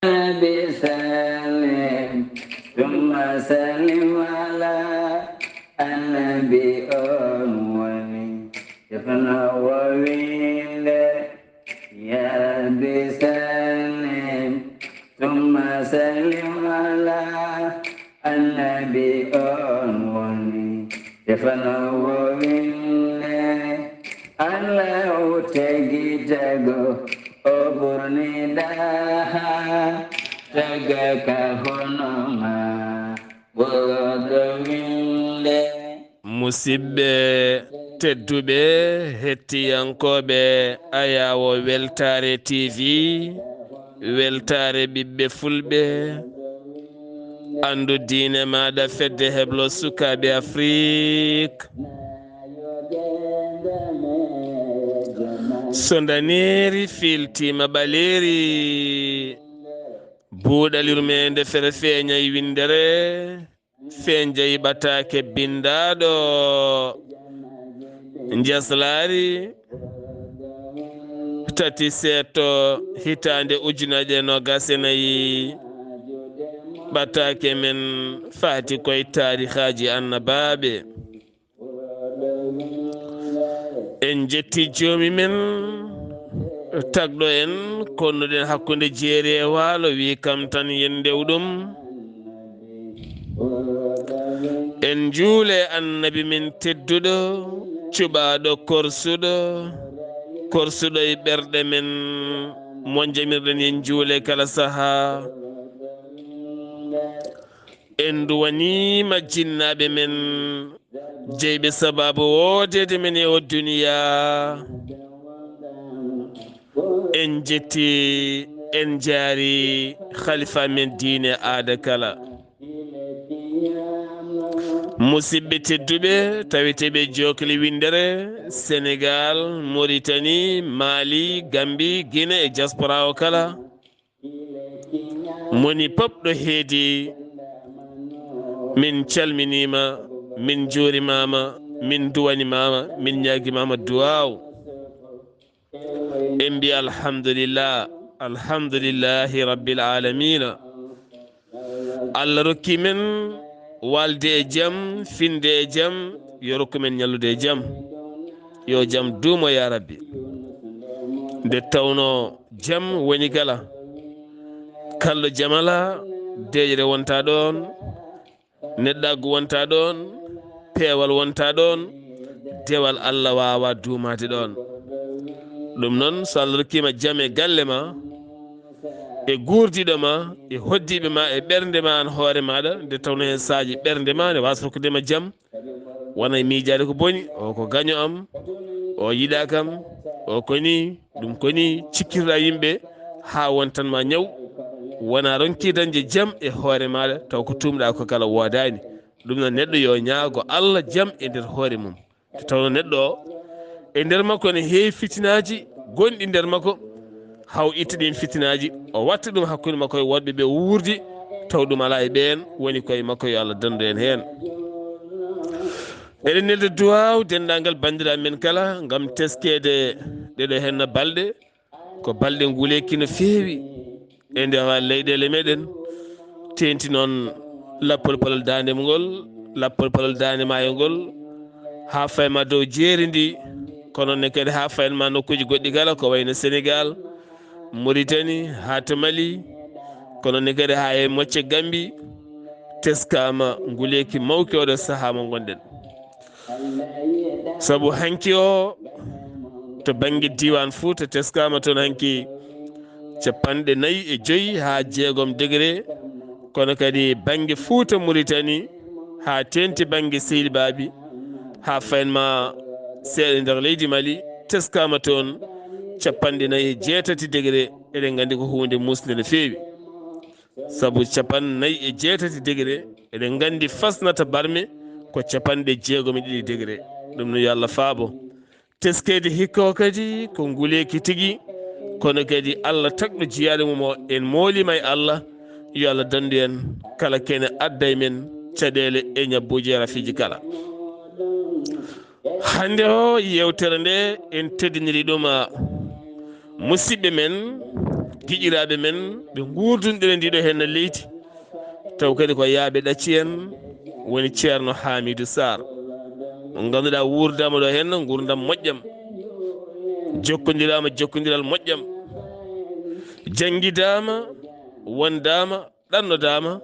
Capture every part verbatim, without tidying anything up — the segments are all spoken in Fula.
Nabi sallim, summa sallim ala annabi on woni. Defno wo winde, ya Rabbi sallim, summa sallim ala annabi on woni. Defno wo winde, Allahu tagi tago, o ɓurni ɗaha, taga ka hono ma, ɓurɗo winde. Musidɓe tedduɓe, hettiyankooɓe Ayawo Weltaare T V, Weltaare ɓiɓɓe Fulɓe, anndu diine maaɗa, fedde heblo sukaaɓe Afrik. So ndaneeri fiiltiima ɓaleeri, buuɗal yurmeende fere feeñay winndere, feeñjay ɓataake binndaaɗo. Njaslaari tati seeto hitaande ujunaaje noogaas e nayi, ɓataake men faati koye taarihaaji annabaaɓe. En njetti joomi men, tagɗo en, konnuɗen hakkunde jeeri e waalo, wi kam tan yen ndew ɗum. En njuule annabi men tedduɗo, cuɓaaɗo korsuɗo, korsuɗo e ɓerɗe men, mo njamirɗen yen njuule kala sahaa. En nduwaniima jinnaaɓe men, jeyɓe sabaabu woodeede men e o duniyaa. En njetti, en njaari khalifa men diine aada kala. Musidɓe tedduɓe, taweteeɓe jookli winndere, Senegaal, Moritani, Maali, Gambi, Gine e diaspora o kala. Moni pop ɗo heedi, min calminiima, min njuurimaama, min duwanimaama, min ñaagimaama duwaaw. En mbi alhamdulillah, alhamdulillahi rabbil alamina. Allah rokki men walde e jam, finde e jam, yo rokku men ñallude e jam. Yo jam duumo ya Rabbi. Nde tawno jam woni kala. Kalɗo jam alaa, deeƴre wonta ɗoon, neɗɗaagu wonta ɗoon, peewal wonta ɗoon, dewal Allah waawa duumaade ɗoon. Ɗum noon, so Allah rokkiima jam e galle ma, e guurdiiɗo ma, e hoɗdiiɓe ma, e ɓernde ma an hoore maaɗa, nde tawno heen saaji ɓernde ma ne waasa rokkude ma jam, wona e miijaade ko boni, o ko gaño am, o yiɗaa kam, o ko nii, ɗum ko nii, cikkirɗaa yimɓe haa wontan ma ñaw, wona ronki dañde jam e hoore maaɗa, taw ko tuumɗaa ko kala woodaani. Ɗum noon, neɗɗo yo ñaago Allah jam e nder hoore mum. Nde tawno neɗɗo o, e nder makko ne heewi fitinaaji gonɗi nder makko, haw itta ɗin fitinaaji, o watta ɗum hakkunde makko e woɗɓe ɓe wuurdi, taw ɗum alaa e ɓeen woni koye makko, yo Allah dandu en heen. Eɗen nelda duwaaw denndaangal banndiraaɓe men kala ngam teskeede ɗeɗo henna balɗe, ko balɗe nguleeki no feewi e nder leyɗeele meɗen, teenti noon lappol palol daande ngol, lappol palol daande maayo ngol, haa fayma dow jeeri ndi, kono ne kadi haa fayma nokkuuji goɗɗi kala, ko wayno Senegaal, Moritani, haa to Mali, kono ne kadi haa e mocce Gambi, teskaama nguleeki mawki oɗo sahaa mo ngonɗen. Sabu hanki o, to bannge diiwaan Fuuta, teskaama toon hanki capanɗe nayi e joyi haa jeegom degré, kono kadi bannge Fuuta Muritani haa teenti bannge Sehil Baabi, haa faynma seeɗa nder leydi Mali, teskaama toon capanɗe nayi e jeetati degré. Eɗen nganndi ko huunde muusnde no feewi. Sabu capanɗe nayi e jeetati degré, eɗen nganndi fasnata barme ko capanɗe jeegom e ɗiɗi degré. Ɗum no yo Allah faabo. Teskeede hikka o kadi ko nguleeki tigi, kono kadi Allah tagɗo jiyaaɗo mum o, en mooliima e Allah, yo Allah dandu en kala kene adda e men caɗeele e ñabbuuji e rafiiji kala. Hannde o yeewtere nde en teddiniri ɗum, a, musidɓe men, giƴiraaɓe men, ɓe nguurdunɗere ndiɗo heen leydi. Taw kadi ko yaaɓe ɗacci en woni Ceerno Hamidou Sarr. Mo ngannduɗaa wuurdaama ɗo heen nguurndam moƴƴam. Jokkondiraama jokkondiral moƴƴam. Janngidaama, wondaama, ɗannodaama.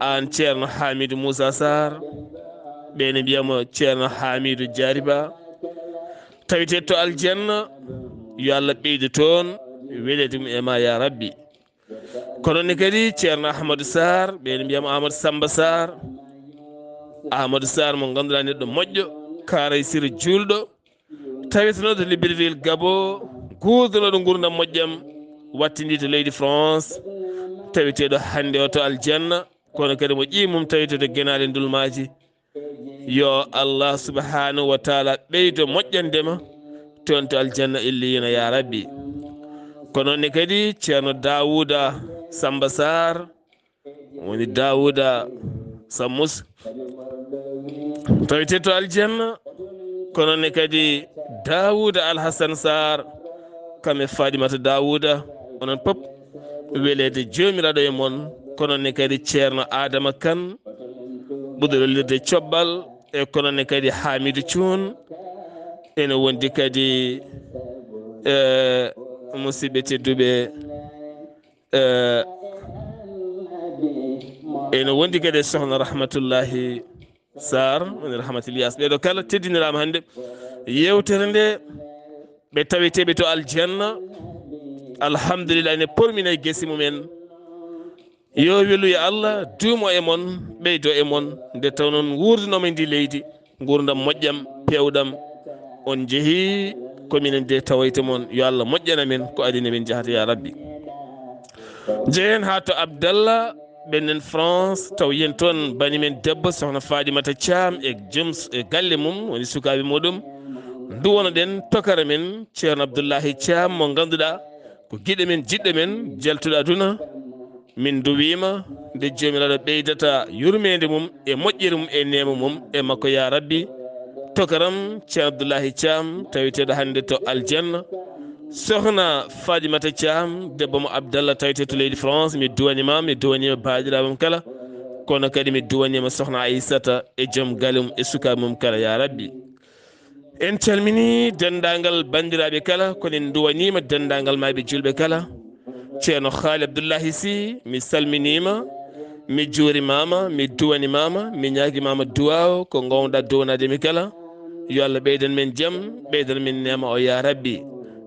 Aan Ceerno Hamidou Moussa Sarr, ɓe ne mbiya mo Ceerno Hamidou Diary Ba. Tawetee to aljanna, yo Allah ɓeydu toon weleede mum e ma ya Rabbi. Kono ne kadi Ceerno Ahmadou Sarr, ɓe ne mbiya mo Amadou Samba Sarr. Amadou Sarr mo ngannduɗaa neɗɗo moƴƴo, kaaray sira juulɗo, tawetenooɗo Libreville Gabon, guurdunooɗo nguurndam moƴƴam, wattindi to leydi France, taweteeɗo hannde o to aljanna, kono kadi mo ƴiye mum taweteeɗo genaale ndulmaaji. Yo Allah subhanahu wa taala ɓeydo moƴƴande ma toon to aljanna illiyina ya Rabbi. Ko noon ne kadi Ceerno Daawuda Samba Sarr, woni Daawuda Sammus, tawete to aljanna. Ko noon ne kadi Daawuda Alhasan Sarr, kam e Fadimata Daawuda, onon pop weleede Joomiraaɗo e mon. Ko noon ne kadi Ceerno Adama Kan, ɓurɗo lollirde Cobbal, e ko noon ne kadi Hamidou Thioune. Ene wondi kadi, e, musidɓe tedduɓe, e, ene wondi kadi e Sohna Rahmatullahi Sarr, woni Rahmat Ilyas. Ɓeeɗo kala teddiniraama hannde. Yeewtere nde, ɓe taweteeɓe to aljanna, alhamdulillah, ene pormina e gese mumen. Yo welu e Allah duumo e mon, ɓeydo e mon, nde taw noon wuurdunoomi ndi leydi, nguurndam moƴƴam, peewɗam. On njehii ko minen de tawoyta mon. Yo Allah moƴƴana men ko adii nde min njahata, ya Rabbi. Njehen haa to Abdallah, ɓenɗen France, taw yen toon bani men debbo, Sohna Fadimata Thiam, e joom s-, e galle mum, woni sukaaɓe muɗum. Nduwano-ɗen tokara men, Ceerno Abdullahi Thiam, mo ngannduɗaa ko giɗo men, jiɗɗo men, jaltuɗo aduna. Min nduwiima nde Joomiraaɗo ɓeydata yurmeende mum e moƴƴere mum e neema mum e makko, ya Rabbi. Tokaram Ceerno Abdullahi Thiam, taweteeɗo hannde to aljanna. Sohna Fadimata Thiam, debbo mo Abdallah, tawetee to leydi France, mi duwaniima, mi duwaniima baadiraɓe mum kala, kono kadi mi duwaniima Sohna Aissata e joom galle mum e sukaaɓe mum kala, ya Rabbi. En calminii denndaangal banndiraaɓe kala, kono en nduwaniima denndaangal maayɓe juulɓe kala. Ceerno Haali Abdullahi Sy, mi salminiima, mi juurimaama, mi duwanimaama, mi ñaagimaama duwaaw ko ngoowɗaa duwanaade mi kala. Yo Allah ɓeydan men jam, ɓeydan men neema o, ya Rabbi.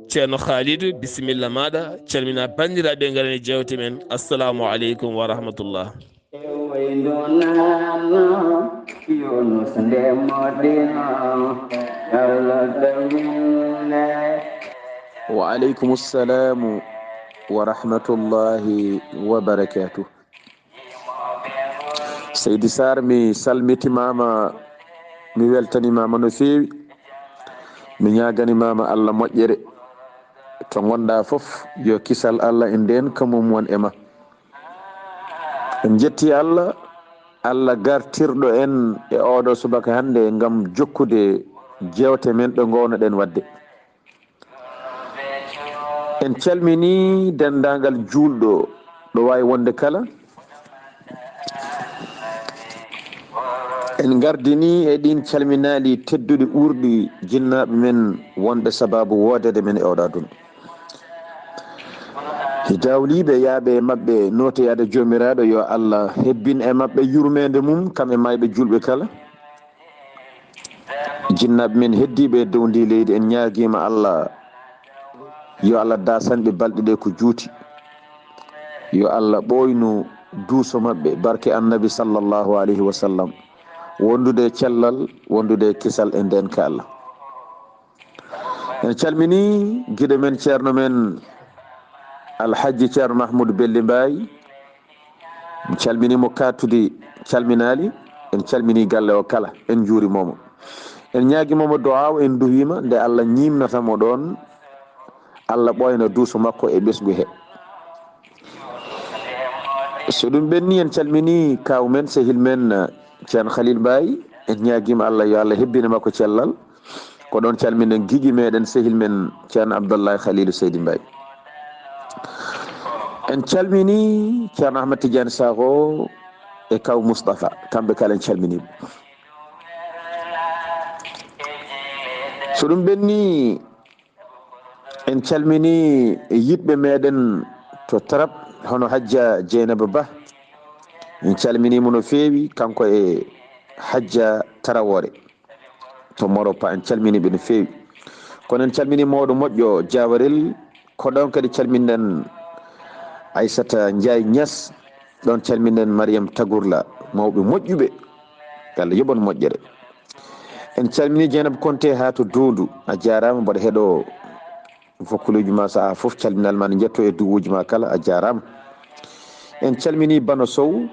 Ceerno Haalidu, bisimilla maaɗa, calmina banndiraaɓe, ngaren e jeewte men. Assalamu aleykum wa rahmatullah. Wa aleykum salamu wa rahmatullahi wa barakatuh. Seydi Sarr, mi salmitimaama, mi weltanimaama no feewi. Mi ñaaganimaama Allah moƴƴere. To ngonɗaa fof, yo kisal Allah e ndeenka mum won e ma. En njetti Allah, Allah gartirɗo en e oɗo subaka hannde ngam jokkude jeewte men ɗe ngownoɗen waɗde. En calminii denndaangal juulɗo ɗo waawi wonde kala. En ngardinii e ɗiin calminaali tedduɗi ɓurɗi jinnaaɓe men wonɓe sabaabu woodeede men e oɗo aduna. Dawliiɓe yaaɓe e maɓɓe nootoyaade Joomiraaɗo, yo Allah hebbin e maɓɓe yurmeende mum, kam e maayɓe juulɓe kala. Jinnaaɓe men heddiiɓe e dow ndi leydi, en ñaagiima Allah, yo Allah daasan ɓe balɗe ɗe ko juuti. Yo Allah ɓooynu duuso maɓɓe, barke Annabi sallallahu alayhi wa sallam. Wondude e cellal, wondude e kisal e ndeenka Allah. En calminii giɗo men, ceerno men, Alhajji Ceerno Mahmoud Belli Mbaye. En calminii mo, kattudi calminaali. En calminii galle o kala, en njuuriima mo. En ñaagiima mo du'aaw, en nduwiima nde Allah ñiimnata mo ɗoon, Allah ɓooyna duuso makko e ɓesngu he. So ɗum ɓenni, en calminii kaaw men, sehil men, Ceerno Khalil Mbaye. En ñaagiima Allah, yo Allah hebbine makko cellal. Ko ɗoon calminen giƴi meɗen, sehil men Ceerno Abdallahi Khalilu Seydi Mbaye. En calmini Ceerno Ahmad Tidiane Sakho e Kaw Moustapha, kamɓe kala en calmini. So ɗum ɓenni, en calmini yiɗɓe meɗen to Tarab, hono Hajja Jeynaba Ba. En calmini mo no feewi, kanko e Hajja Tarawore to Moropa, en calmini ɓe no feewi. Kono en calmini mawɗo moƴƴo Jawarel, ko ɗon kadi calminɗen Aissata Ndiaye Niass, ɗon calminɗen Mariam Tagurla, mawɓe moƴƴuɓe. Yo Allah yoɓan moƴƴere. En calmini Jeynaba Konte haa to Dundu, a jaaraama, mboɗo heɗo fokkuluuji ma sahaa fof, calminal ma ne njetto e duwuuji ma kala, a jaaraama. En calmini Bano Sow,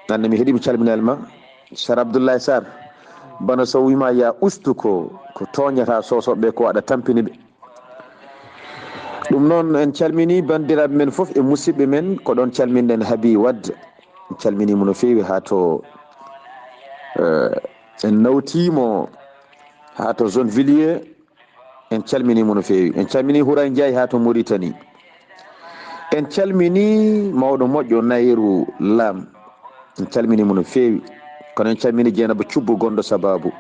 an ne mi heɗiima calminal ma, Sar Abdoulaye Sarr. Bano Sow wiima ya ustu ko, ko tooñata Sosoɓe ko aɗa tampini ɓe. Ɗum noon en calmini banndiraaɓe men fof e musidɓe men, ko ɗon calminɗen Habi Wade. En calmini mo no feewi haa to, eh, en nawtiimo haa to Zone Villiers. En calmini mo no feewi. En calmini Huray Ndiaye haa to Mauritanie. En calmini mawɗo moƴƴo Nayru Lam. En calmini mo no feewi. Kono en calmini Jeynaba Cubbu gonɗo Sababu.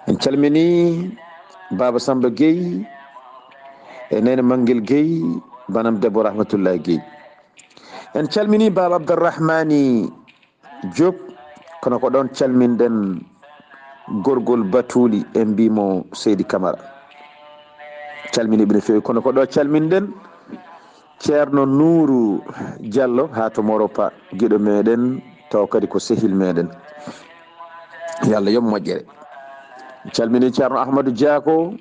En calmini Baba Samba Gueye e Nene Mangel Gueye, banam debbo Rahmatullahi Gueye. En calmini Baba Abdourahmani Diop, kono ko ɗon calminɗen gorgol Batuli, en mbiimo Seydi Camara. Calmini ɓe no feewi, kono ko ɗo calminɗen Ceerno Nuuru Diallo haa to Moropa, giɗo meɗen, taw kadi ko sehil meɗen. Yo Allah yoɓ moƴƴere. Calmini Ceerno Ahmadou Diako,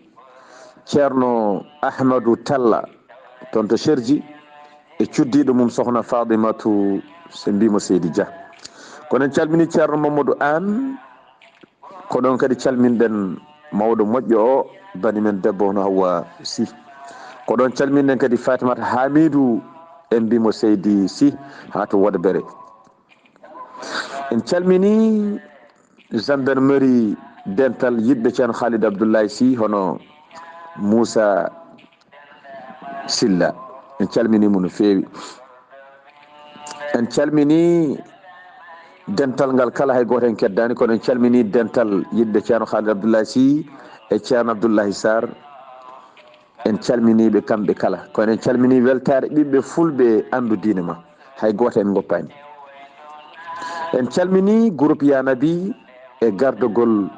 Ceerno Ahmadou Talla, toon to Serji, e cuddiiɗo mum Sohna Fatimatu, so mbiimo Seydi Dia. Kono en calmini Ceerno Mamadou Anne, ko ɗon kadi calminɗen mawɗo moƴƴo o, bani men debbo hono Hawwa Sy. Ko ɗon calminɗen kadi Fatimata Hamidou, en mbiimo Seydi Sy, haa to Woɗbere. En calmini gendarmerie dental yiɗɓe Ceerno Khalid Abdoulaye Sy, hono Moussa Silla. En calmini mo no feewi. En calmini dental ngal kala, hay gooto en keddaani, kono en calmini dental yiɗɓe Ceerno Khalid Abdoulaye Sy e Ceerno Abdoulaye Sarr. En calmini ɓe kamɓe kala. Kono en calmini weltaare ɓiɓɓe fulɓe anndu diine ma. Hay gooto en ngoppaani. En calmini groupe Yanabi e gardogol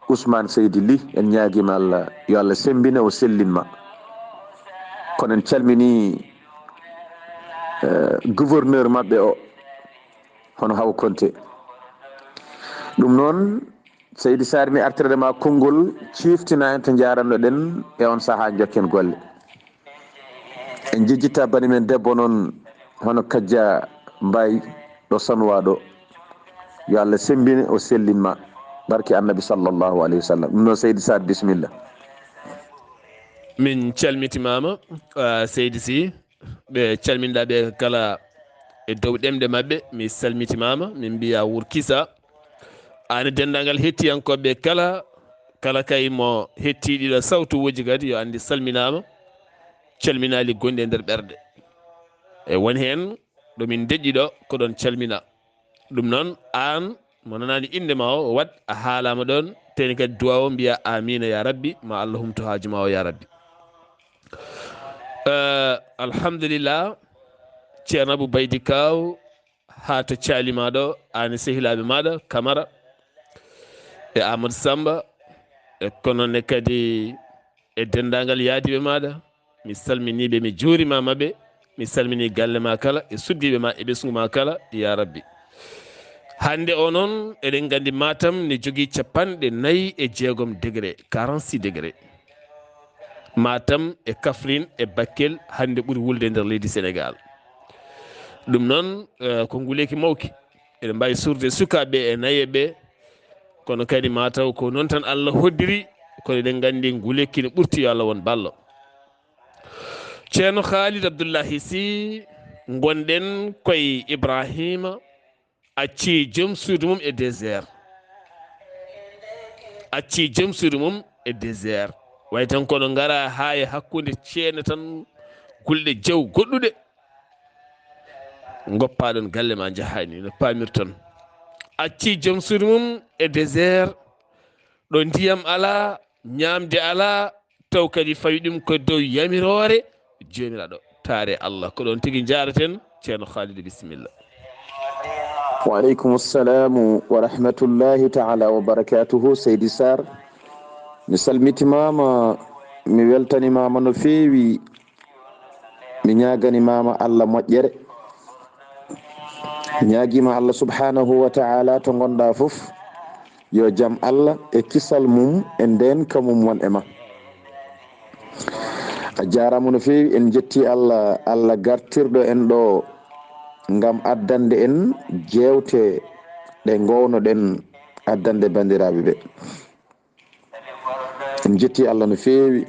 Ousmane Seydi Ly. En ñaagiima Allah, yo Allah semmbine, o sellinma. Kono en calmini, eh, gouverneur maɓɓe o, hono Hawa Konte. Ɗum noon, Seydi Sarr, mi artirde ma konngol, ciiftina en to njaaranno-ɗen e on sahaa, njokken golle. En njejjitta bani men debbo noon, hono Kajja Mbaye ɗo Sanwa ɗo. Yo Allah semmbine, o sellinma. Barke Annabi sallallahu alayhi wa sallam. Ɗum noon, Seydi Sarr, bisimilla. Min calmitimaama, ah, Seydi Sy. Ɓe calminɗa ɓe kala e dow ɗemɗe maɓɓe, mi salmitimaama, min mbiya wurkisa. Aan e denndaangal hettiyankooɓe kala, kala kay mo hetti ɗiɗo sawtuwuuji kadi, yo anndi salminaama, calminaali gonɗi e nder ɓerɗe. E won heen ɗo min ndeƴƴi ɗo, ko ɗon calmina. Ɗum noon, aan mo nanaani innde ma o, wat a haalaama ɗoon, teeni kadi duwaa o, mbiya amiina ya rabbi, ma Allah humto haaju ma o ya rabbi. Eh, alhamdulillah, Ceerno Abou Baydi Kaaw, haa to caali ma ɗo, aan e sehilaaɓe maaɗa, Kamara, e Amadou Samba, e kono ne kadi e denndaangal yaadiiɓe maaɗa, mi salminii ɓe, mi juurimaama ɓe, mi salminii galle ma kala, e suddiiɓe ma, e ɓesngu ma kala, ya rabbi. Hannde o noon, eɗen nganndi Matam ne jogii capanɗe nayi e jeegom degré, quarante-six degré. Matam e Kaffrine e Bakel hannde ɓuri wulde e nder leydi Senegaal. Ɗum noon, eh, ko nguleeki mawki. Eɗen mbaawi suurde sukaaɓe e nayeeɓe, kono kadi mataw ko noon tan Allah hoddiri, kono eɗen nganndi nguleeki ne ɓurti, yo Allah won ballo. Ceerno Khalid Abdullahi Sy, ngonɗen koye Ibrahima, accii joom suudu mum e désert. Accii joom suudu mum e désert. Way tan kono ngara haa e hakkunde ceene tan, gulɗe jaw goɗɗuɗe. Ngoppaaɗon galle ma, njahaani no paamirton. Acci joom suudu mum e désert, ɗo ndiyam alaa, ñaamde alaa, taw kadi fawi ɗum ko dow yamiroore Joomiraaɗo. Taare Allah. Ko ɗoon tigi njaaraten. Ceerno Khalidou, bisimilla. Wa aleykum salamu wa rahmatullahi taala wa barakatuhu, Seydi Sarr. Mi salmitimaama, mi weltanimaama no feewi. Mi ñaagani maama Allah moƴƴere. Ñaagiima Allah subhanahu wa ta'ala to ngonɗa fof, yo jam Allah e kisal mum e ndeenka mum won e ma. A jaaraama no feewi, en njetti Allah, Allah gartirɗo en ɗo ngam addande en jeewte ɗe ngownoɗen addande banndiraaɓe ɓe. En jetti Allah no feewi.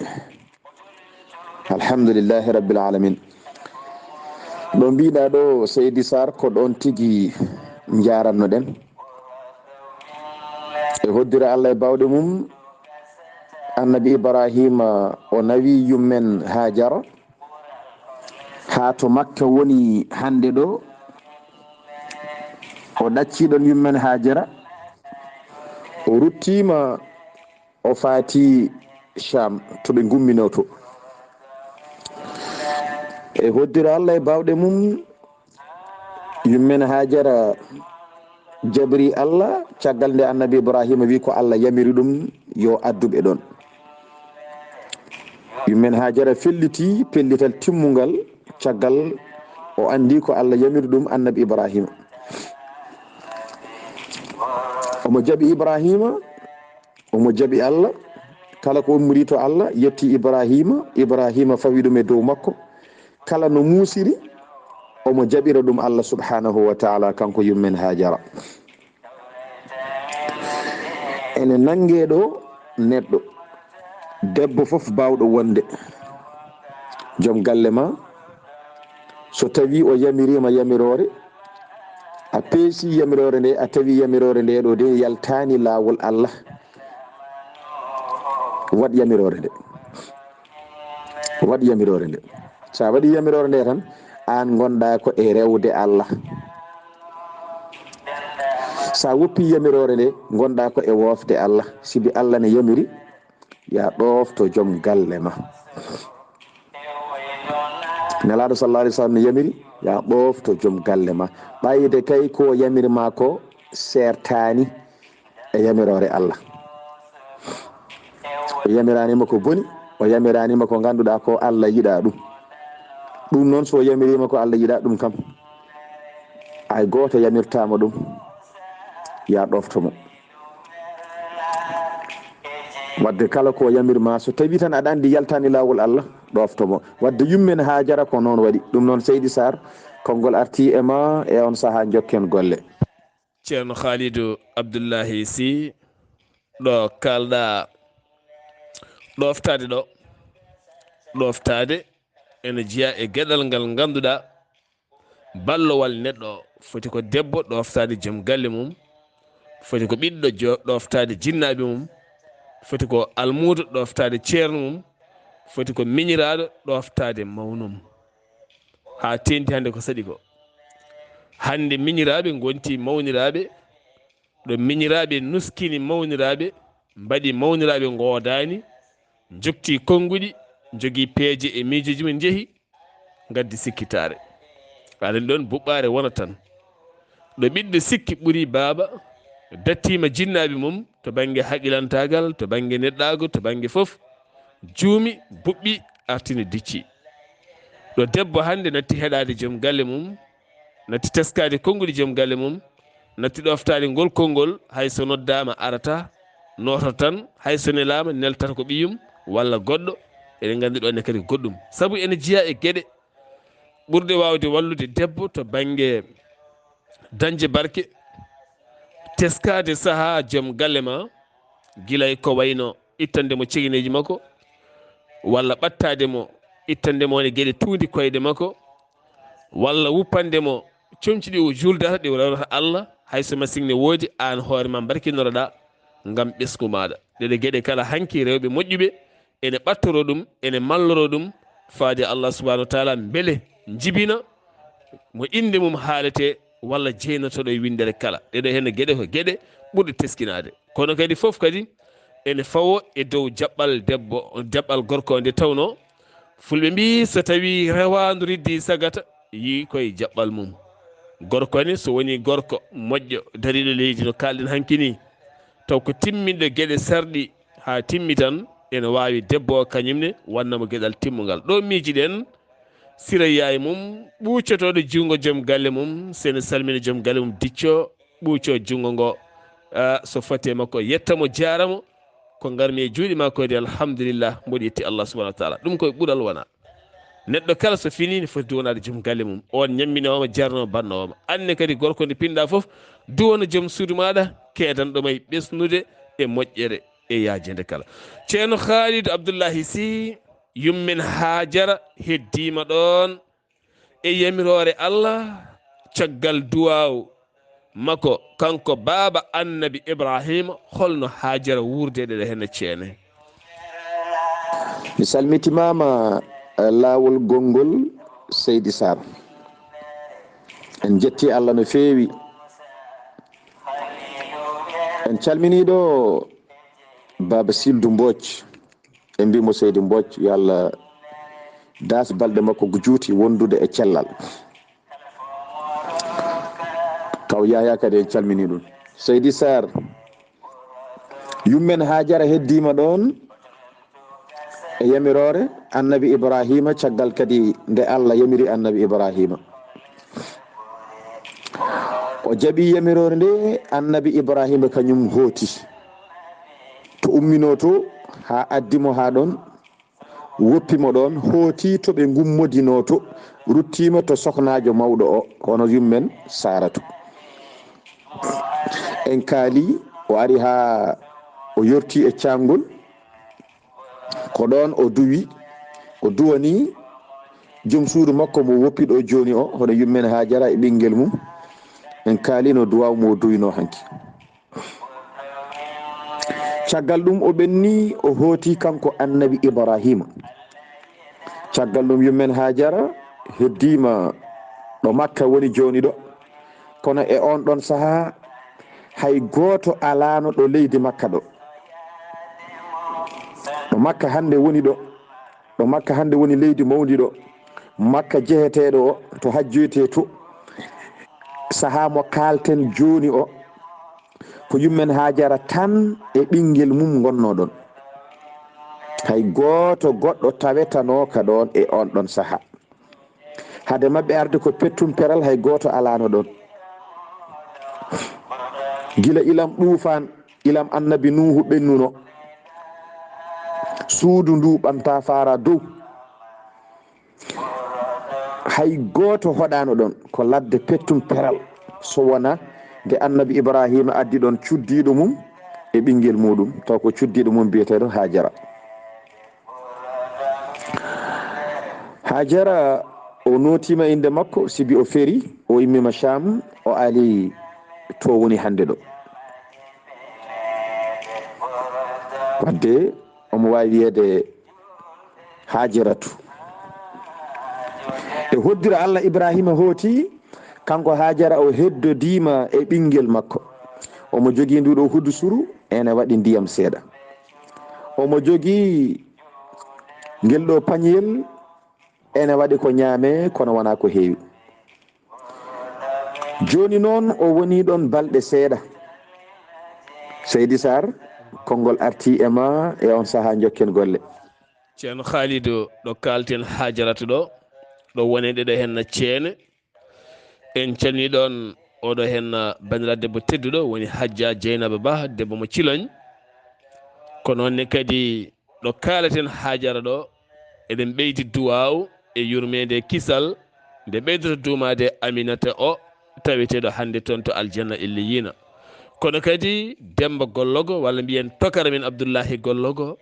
Alhamdulillahi rabbil alamin. Ɗo mbiɗa ɗo, Seydi Sarr, ko ɗoon tigi njarannoɗen. E hoddira Allah e bawɗe mum, annabi Ibrahima o nawi yummen Hajara haa to Makka woni hannde ɗo. O ɗacci ɗon yummen Hajara, o ruttima, o faati Sham to ɓe ngumminoo to. E hoddira Allah e bawɗe mum, yummen Hajara jabri Allah caggal nde annabi Ibrahima wi ko Allah yamiri ɗum yo addu ɓe ɗon. Yummen Hajara felliti pellital timmungal caggal o anndi ko Allah yamiri ɗum annabi Ibrahima. Omo jaɓi Ibrahima, omo jaɓi Allah. Kala ko ummori to Allah, yetti Ibrahima, Ibrahima fawi ɗum e dow makko. Kala no muusiri, omo jaɓira ɗum Allah subhanahu wa ta'ala, kanko yummen Hajara. Ene nannge ɗo neɗɗo, debbo fof baawɗo wonde joom galle ma, so tawi o yamiriima yamiroore, a peesi yamiroore nde, a tawi yamiroore nde ɗo de yaltaani laawol Allah, waɗ yamiroore nde. Waɗ yamiroore nde. So a waɗi yamiroore nde tan, aan ngonɗa ko e rewde Allah. So a woppi yamiroore nde, ngonɗa ko e woofde Allah. Sibi Allah ne yamiri, ya ɗoofto joom galle ma. Nelaaɗo sallallahu alaihi wasallam ne yamiri, ya ɗoofto joom galle ma. Ɓayde kay ko yamiri ma ko seertaani e yamiroore Allah. O yamiraanima ko boni, o yamiraanima ko ngannduɗaa ko Allah yiɗaa ɗum. Ɗum noon, so o yamiriima ko Allah yiɗaa ɗum kam, hay gooto yamirtaama ɗum, ya ɗoofto mo. Wadde kala ko yamirma, so tawi tan aɗa anndi yaltaani laawol Allah, ɗoofto mo. Wadde yummen Hajara ko noon waɗi. Ɗum noon, Seydi Sarr, konngol arti e ma e on sahaa, njokken golle. Ceerno Khalidou Abdullahi Sy, ɗo kaalɗa ɗooftaade ɗo, ɗooftaade ene jeyaa e geɗal ngal ngannduɗaa ballowal neɗɗo foti ko debbo ɗooftaade joom galle mum, foti ko ɓiɗɗo jo-, ɗooftaade jinnaaɓe mum, foti ko almuudo ɗooftaade ceerno mum, foti ko miñiraaɗo ɗooftaade mawnum. Haa teeŋti hannde ko saɗi ko. Hannde miñiraaɓe ngonti mawniraaɓe, ɗo miñiraaɓe nuskini mawniraaɓe, mbaɗi mawniraaɓe ngoodaani, njokti konnguɗi, njogii peeje e miijooji mum, njehi, ngaddi sikkitaare. Aɗa anndi ɗoon buɓɓaare wona tan. Ɗo ɓiɗɗo sikki ɓuri baaba, dattiima jinnaaɓe mum to bannge haqilantaagal, to bannge neɗɗaagu, to bannge fof, juumi, buɓɓi, artini, dicci. Ɗo debbo hannde natti heɗaade joom galle mum, natti teskaade konnguɗi joom galle mum, natti ɗooftaade ngol konngol, hay so noddaama arata, nooto tan, hay so nelaama neltata ko ɓiyum walla goɗɗo, eɗen nganndi ɗo ne kadi ko goɗɗum. Sabu ene jeyaa e geɗe ɓurɗe waawde wallude debbo to bannge dañde barke, teskaade sahaa joom galle ma, gila e ko wayno ittande mo cegeneeji makko, walla ɓattaade mo, ittande mo ne geɗe tuundi koyɗe makko, walla wuppande mo comci ɗi o juuldata, ɗi o rewrata Allah, hay so masiŋ ne woodi, aan hoore ma mbarkinoroɗaa ngam ɓesngu maaɗa. Ɗeɗe geɗe kala hanki rewɓe moƴƴuɓe ene ɓattoroo ɗum, ene malloroo ɗum, faade Allah subhanahu wa taala mbele njibina mo innde mum haaletee walla jeynotoɗo e winndere kala. Ɗeɗo heen geɗe ko geɗe ɓurɗe teskinaade. Kono kadi fof kadi ene fawo e dow jaɓɓal debbo, jaɓɓal gorko nde tawnoo Fulɓe mbii so tawii rewaandu riddii sagata, yii koye jaɓɓal mum. Gorko ne, so wonii gorko moƴƴo, dariiɗo leydi no kaalɗen hanki nii, taw ko timminɗo geɗe sarɗi haa timmi tan, ene waawi debbo o kañum ne wannamo geɗal timmungal. Ɗo miijiɗen, Sira yaay mum, ɓuucotooɗo junngo joom galle mum, sene salmina joom galle mum, dicco, ɓuuco junngo ngo. Ah, so foti e makko, yetta mo, jaara mo. Ko ngarmi e juuɗe maa ko de, alhamdulillah, mboɗo yetti Allah subhanahu wa taala. Ɗum koye ɓural wona. Neɗɗo kala so fini, ne foti duwanaade joom galle mum. On ñamminooma, jarnooma, bannooma. Anne kadi gorko nde pinɗa fof, duwana joom suudu maaɗa, keedanɗo ma e ɓesnude e moƴƴere e yaajende kala. Ceerno Khalid Abdullahi Sy, yummen Haajara heddiima ɗoon e yamiroore Allah, caggal duwaaw makko, kanko baaba Annabi Ibrahima, holno Haajara wuurde ɗeɗo heen e ceene? Mi salmitimaama, eh, laawol gonngol Seydi Sarr. En njetti Allah no feewi. En calminii ɗo Baaba Sildu Mbooc. En mbii mo Seydi Mbooc, yo Allah daas balɗe makko ko juuti wondude e cellal. Kaw Yahya kadi en calminii ɗum. Seydi Sarr, yummen Haajara heddiima ɗoon e yamiroore Annabi Ibrahima, caggal kadi nde Allah yamiri Annabi Ibrahima. O jaɓi yamiroore nde, Annabi Ibrahima kañum hooti. To umminoo to, haa addi mo haa ɗoon, woppi mo ɗoon, hooti to ɓe ngummodinoo to, ruttiima to soknaajo mawɗo o, hono yummen Saaratu. En kaali, o ari haa o yorti e caangol, ko ɗoon o duwi, o duwani joom suudu makko mo woppi ɗo jooni o, hono yummen Haajara e ɓinngel mum. En kaali no duwaaw mo o duwinoo hanki. Caggal ɗum o ɓenni, o hooti kanko Annabi Ibrahima. Caggal ɗum yummen Haajara heddiima ɗo Makka woni jooni ɗo. Kono e oon ɗoon sahaa, hay gooto alaano ɗo leydi Makka ɗo. Ɗo Makka hannde woni ɗo, ɗo Makka hannde woni leydi mawndi ɗo. Makka jeheteeɗo o, to hajjoytee to. Sahaa mo kaalten jooni o, ko yummen Haajara tan e ɓinngel mum ngonnoo ɗoon. Hay gooto goɗɗo tawetanooka ɗoon e oon ɗoon sahaa. Hade maɓɓe arde ko pettum peral, hay gooto alaano ɗoon. Gila ilam ɗuufaan, ilam Annabi Nuuhu ɓennuno, suudu ndu ɓamtaa faara dow. Hay gooto hoɗaano ɗoon, ko ladde pettum peral, so wonaa nde Annabi Ibrahima addi ɗoon cuddiiɗo mum e ɓinngel muuɗum, taw ko cuddiiɗo mum biyeteeɗo Haajara. Haajara, o nootiima innde makko, sibi o feri, o immiima Caam, o ali to woni hannde ɗo. Wadde omo waawi wiyeede Haajaratu. E hoddira Allah, Ibrahima hooti, kanko Haajara o heddodiima e ɓinngel makko. Omo jogii ndu ɗo huddusuru, ene waɗi ndiyam seeɗa. Omo jogii ngel ɗo pañiyel, ene waɗi ko ñaame, kono wonaa ko heewi. Jooni noon o woni ɗoon balɗe seeɗa. Seydi Sarr, konngol arti e ma e oon sahaa, njokken golle. Ceerno Khalidou, ɗo kaalten Haajaratu ɗo, ɗo woni ɗeɗo heen ceene. En calminii ɗoon oɗo heen banndiraaɗo debbo tedduɗo, woni Hajja Jeynaba Bah, debbo mo Ciloñ. Ko noon ne kadi ɗo kaaleten Haajara ɗo, eɗen ɓeydi duwaaw e yurmeende e kisal, nde ɓeydoto duumaade Aminata o, taweteeɗo hannde toon to aljanna Illiyina. Kono kadi Demmba Gollogo, walla mbiyen tokara men Abdullahi Gollogo,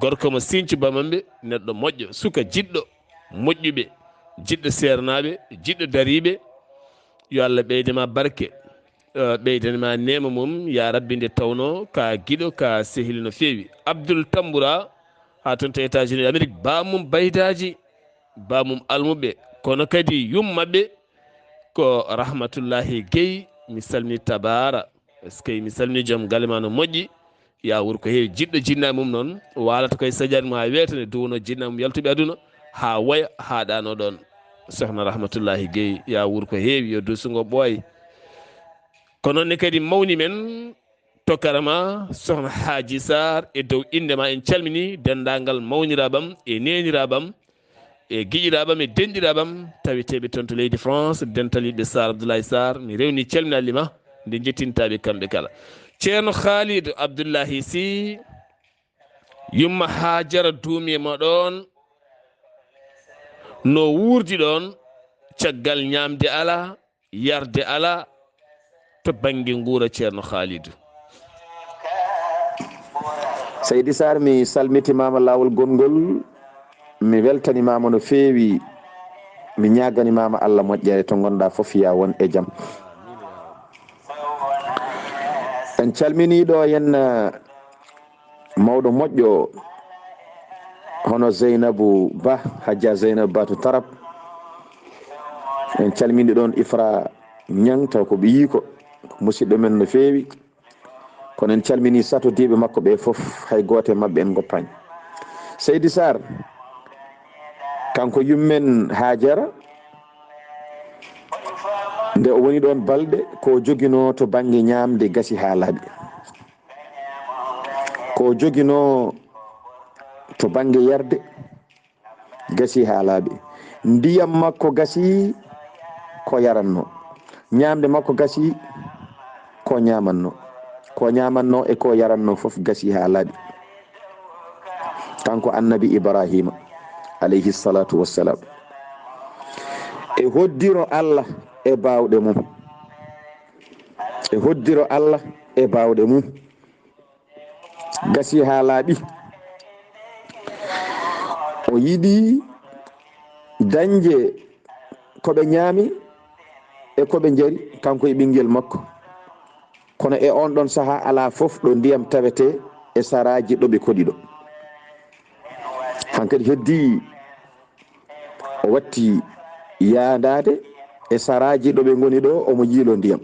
gorko mo Sinthiou Bamambé, neɗɗo moƴƴo, suka jiɗɗo moƴƴuɓe, jiɗɗo seernaaɓe, jiɗɗo dariiɓe. Yo Allah ɓeyde ma barke, eh, ɓeydani ma neema mum, ya Rabbi, nde tawnoo ka giɗo, ka sehil no feewi. Abdoul Tamboura, haa toon to États-Unis d'Amérique, baamum Baydaaji, baamum Almuɓe, Kono kadi yumma maɓɓe ko Rahmatullahi Guèye, mi salmini Tabara. Est-ce que mi salmini joom galle ma no moƴƴi? Ya wuur ko heewi, jiɗɗo jinna mum noon waalata koye sajaade mum haa weeta, nde duwno jinna mum yaltuɓe aduna haa woya, haa ɗaano ɗoon. Sohna Rahmatullahi Guèye, ya wuur ko heewi, yo duusungo ɓooy. Ko noon ne kadi mawni men, to karama, Sohna Haaji Sarr, e dow innde ma en calmini denndaangal mawniraaɓam e neeniraaɓam e giƴiraaɓam e denɗiraaɓam taweteeɓe toon to leydi France, dental yiɗɓe Sarr Abdoulaye Sarr. Mi rewni calminalli ma, nde njettintaaɓe kamɓe kala. Ceerno Khalidou Abdoulahi Sy, yumma Haajara duumi e ma ɗoon, no wuurdi ɗoon, caggal ñaamde alaa, yarde alaa, to bannge nguura Ceerno Khalidou. Seydi Sarr, mi salmitimaama laawol gonngol, mi weltanimaama no feewi, mi ñaaganimaama Allah moƴƴere to ngonɗaa fof, yaa won e jam. En calminii ɗo en, eh, mawɗo moƴƴo, hono Zeynabu Ba, Hajja Zeynabu Ba to Tarab. En calminii ɗoon Ifra Ñang, taw ko ɓiyiiko, musidɗo men no feewi. Kono en calminii satodiiɓe makko ɓe fof, hay gooto e maɓɓe en ngoppaani. Seydi Sarr, kanko yummen Haajara, nde o woni ɗoon balɗe, ko o joginoo to bannge ñaamde gasi haa laaɓi. Ko o joginoo to bannge yarde gasi haa laaɓi. Ndiyam makko gasi ko yaranno. Ñaamde makko gasi ko ñaamanno. Ko ñaamanno e ko yaranno fof gasi haa laaɓi. Kanko Annabi Ibrahima, alayhi salatu wassalam. E hoddiro Allah e baawɗe mum. E hoddiro Allah e baawɗe mum. Gasi haa laaɓi. O yiɗi dañde ko ɓe ñaami e ko ɓe njari, kanko e ɓinngel makko. Kono e oon ɗoon sahaa, alaa fof ɗo ndiyam tawetee e saraaji ɗo ɓe koɗi ɗo. Hankadi heddii, o watti yaadaade e saraaji ɗo ɓe ngoni ɗo, omo yiilo ndiyam.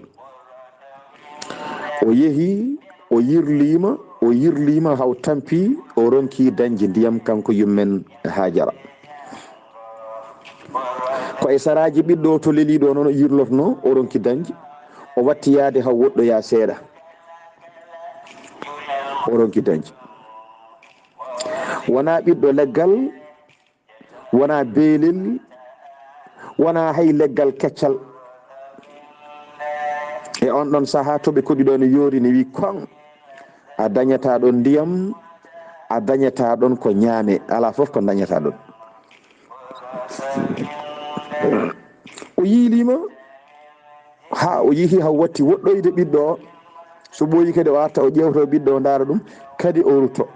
O yehi, o yirliima, o yirliima, haa o tampi, o ronki dañde ndiyam, kanko yummen Haajara. Ko e saraaji ɓiɗɗo to leli ɗo noon o yirlotnoo, o ronki dañde. O watti yahde haa woɗɗoyaa seeɗa. O ronki dañde. Wonaa ɓiɗɗo leggal, wonaa beelel, wonaa hay leggal keccal. E oon ɗoon sahaa to ɓe koɗi ɗo ne yoori ne wii, "Koŋ, a dañataa ɗoon ndiyam, a dañataa ɗoon ko ñaame, alaa fof ko dañataa ɗoon." O yiiliima haa o yehi haa watti woɗɗoyde ɓiɗɗo o. So ɓooyi kadi o arta o ƴeewta o ɓiɗɗo o, ndaara ɗum, kadi o rutto.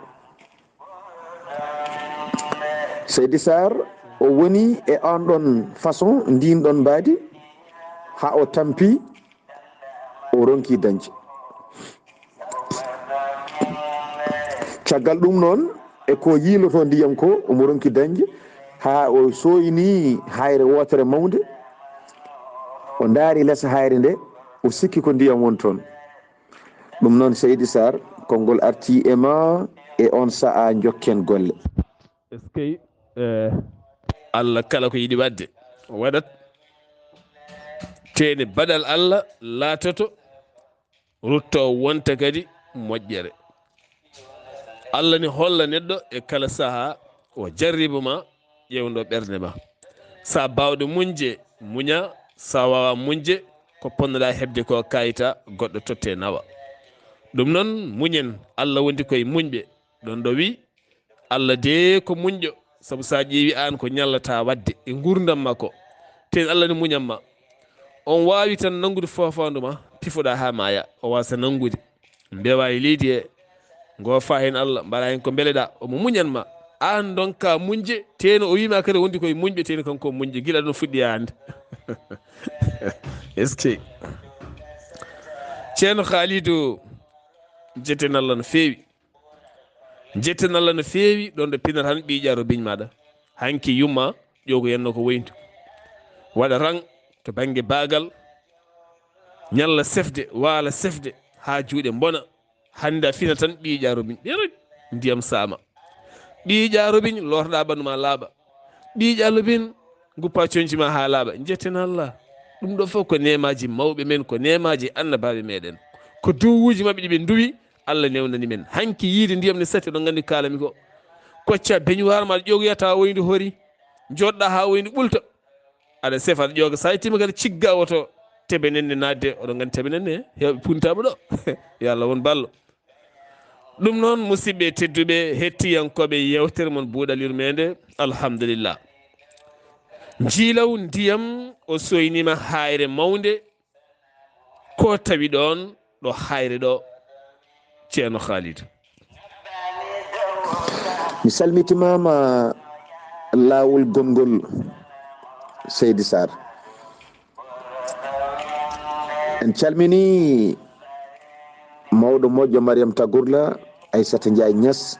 Seydi Sarr, o woni e oon ɗoon façon, ndiin ɗoon mbaadi, haa o tampi, o ronki dañde. Caggal ɗum noon, e ko yiilotoo ndiyam ko, omo ronki dañde, haa o sooynii hayre wootere mawnde, o ndaari les hayre nde, o sikki ko ndiyam woni toon. Ɗum noon, Seydi Sarr, konngol artii e ma e oon sahaa, njokken golle. Est-ce que, eh, Allah kala ko yiɗi waɗde, o waɗat. Teene baɗal Allah laatoto, rutto wonta kadi moƴƴere. Allah ne holla neɗɗo e kala sahaa, o jarriba ma, ƴeewndo ɓernde ma. Sa baawɗo muñde, muña, sa waawa muñde, ko ponnoɗaa heɓde ko kayta, goɗɗo totte nawa. Ɗum noon, muñen, Allah wondi koye muñɓe. Ɗon ɗo wi, Allah de ko muñɗo, sabu sa ƴeewi aan ko ñallata waɗde e nguurndam makko, teen Allah ne muñan ma. On waawi tan nanngude foofaandu ma, pifoɗaa haa maaya, o waasa nanngude. Mbeewa e leydi he, ngoofa heen Allah, mbaɗa heen ko mbeleɗaa, omo muñan ma. Aan ndonka muñde, teen o wiima kadi wondi koye muñɓe, teen kanko o muñɗo, gila ɗon fuɗɗi e hannde. Est-ce que? Ceerno Khalidou, jetten Allah no feewi. Jetten Allah no feewi, ɗon ɗo pinata tan ɓii ƴaro biñ maɗa. Hanki yumma, ƴogo yenno ko woyntu. Waɗa rang to bannge baagal, ñalla sefde, waala sefde, haa juuɗe mbona. Hannde a fina tan ɓiiƴa robin, ɗeroy, ndiyam saama. Ɓiiƴa robin, lorɗa ɓanndu ma laaɓa. Ɓiiƴa robin, nguppa coñci ma haa laaɓa. Njetten Allah. Ɗum ɗo fof ko neemaaji mawɓe men, ko neemaaji annabaaɓe meɗen. Ko duwuuji maɓɓe ɗi ɓe nduwi, Allah newnani men. Hanki yiide ndiyam ne sati, oɗon nganndi kaalami ko. Kocca beñuwaar ma, aɗa ƴogoya tawa woyndi hori. Joɗɗa haa woyndi ɓulta. Aɗa sefa, aɗa ƴooga. So a yettiima kadi, cigga woto tebe nenne naatde. Oɗon nganndi tebe nenne, heewɓe puntaama ɗo. Yo Allah won ballo. Ɗum noon, musidɓe tedduɓe, hettiyankooɓe yeewtere mon Buuɗal Yurmeende, alhamdulillah. Njiilaw ndiyam o soyniima haayre mawnde, ko tawi ɗoon ɗo haayre ɗo, Ceerno Khalid. Mi salmitimaama laawol gongol, Seydi Sarr. En calmini mawɗo moƴƴo Mariam Tagurla, Aissata Ndiaye Niass,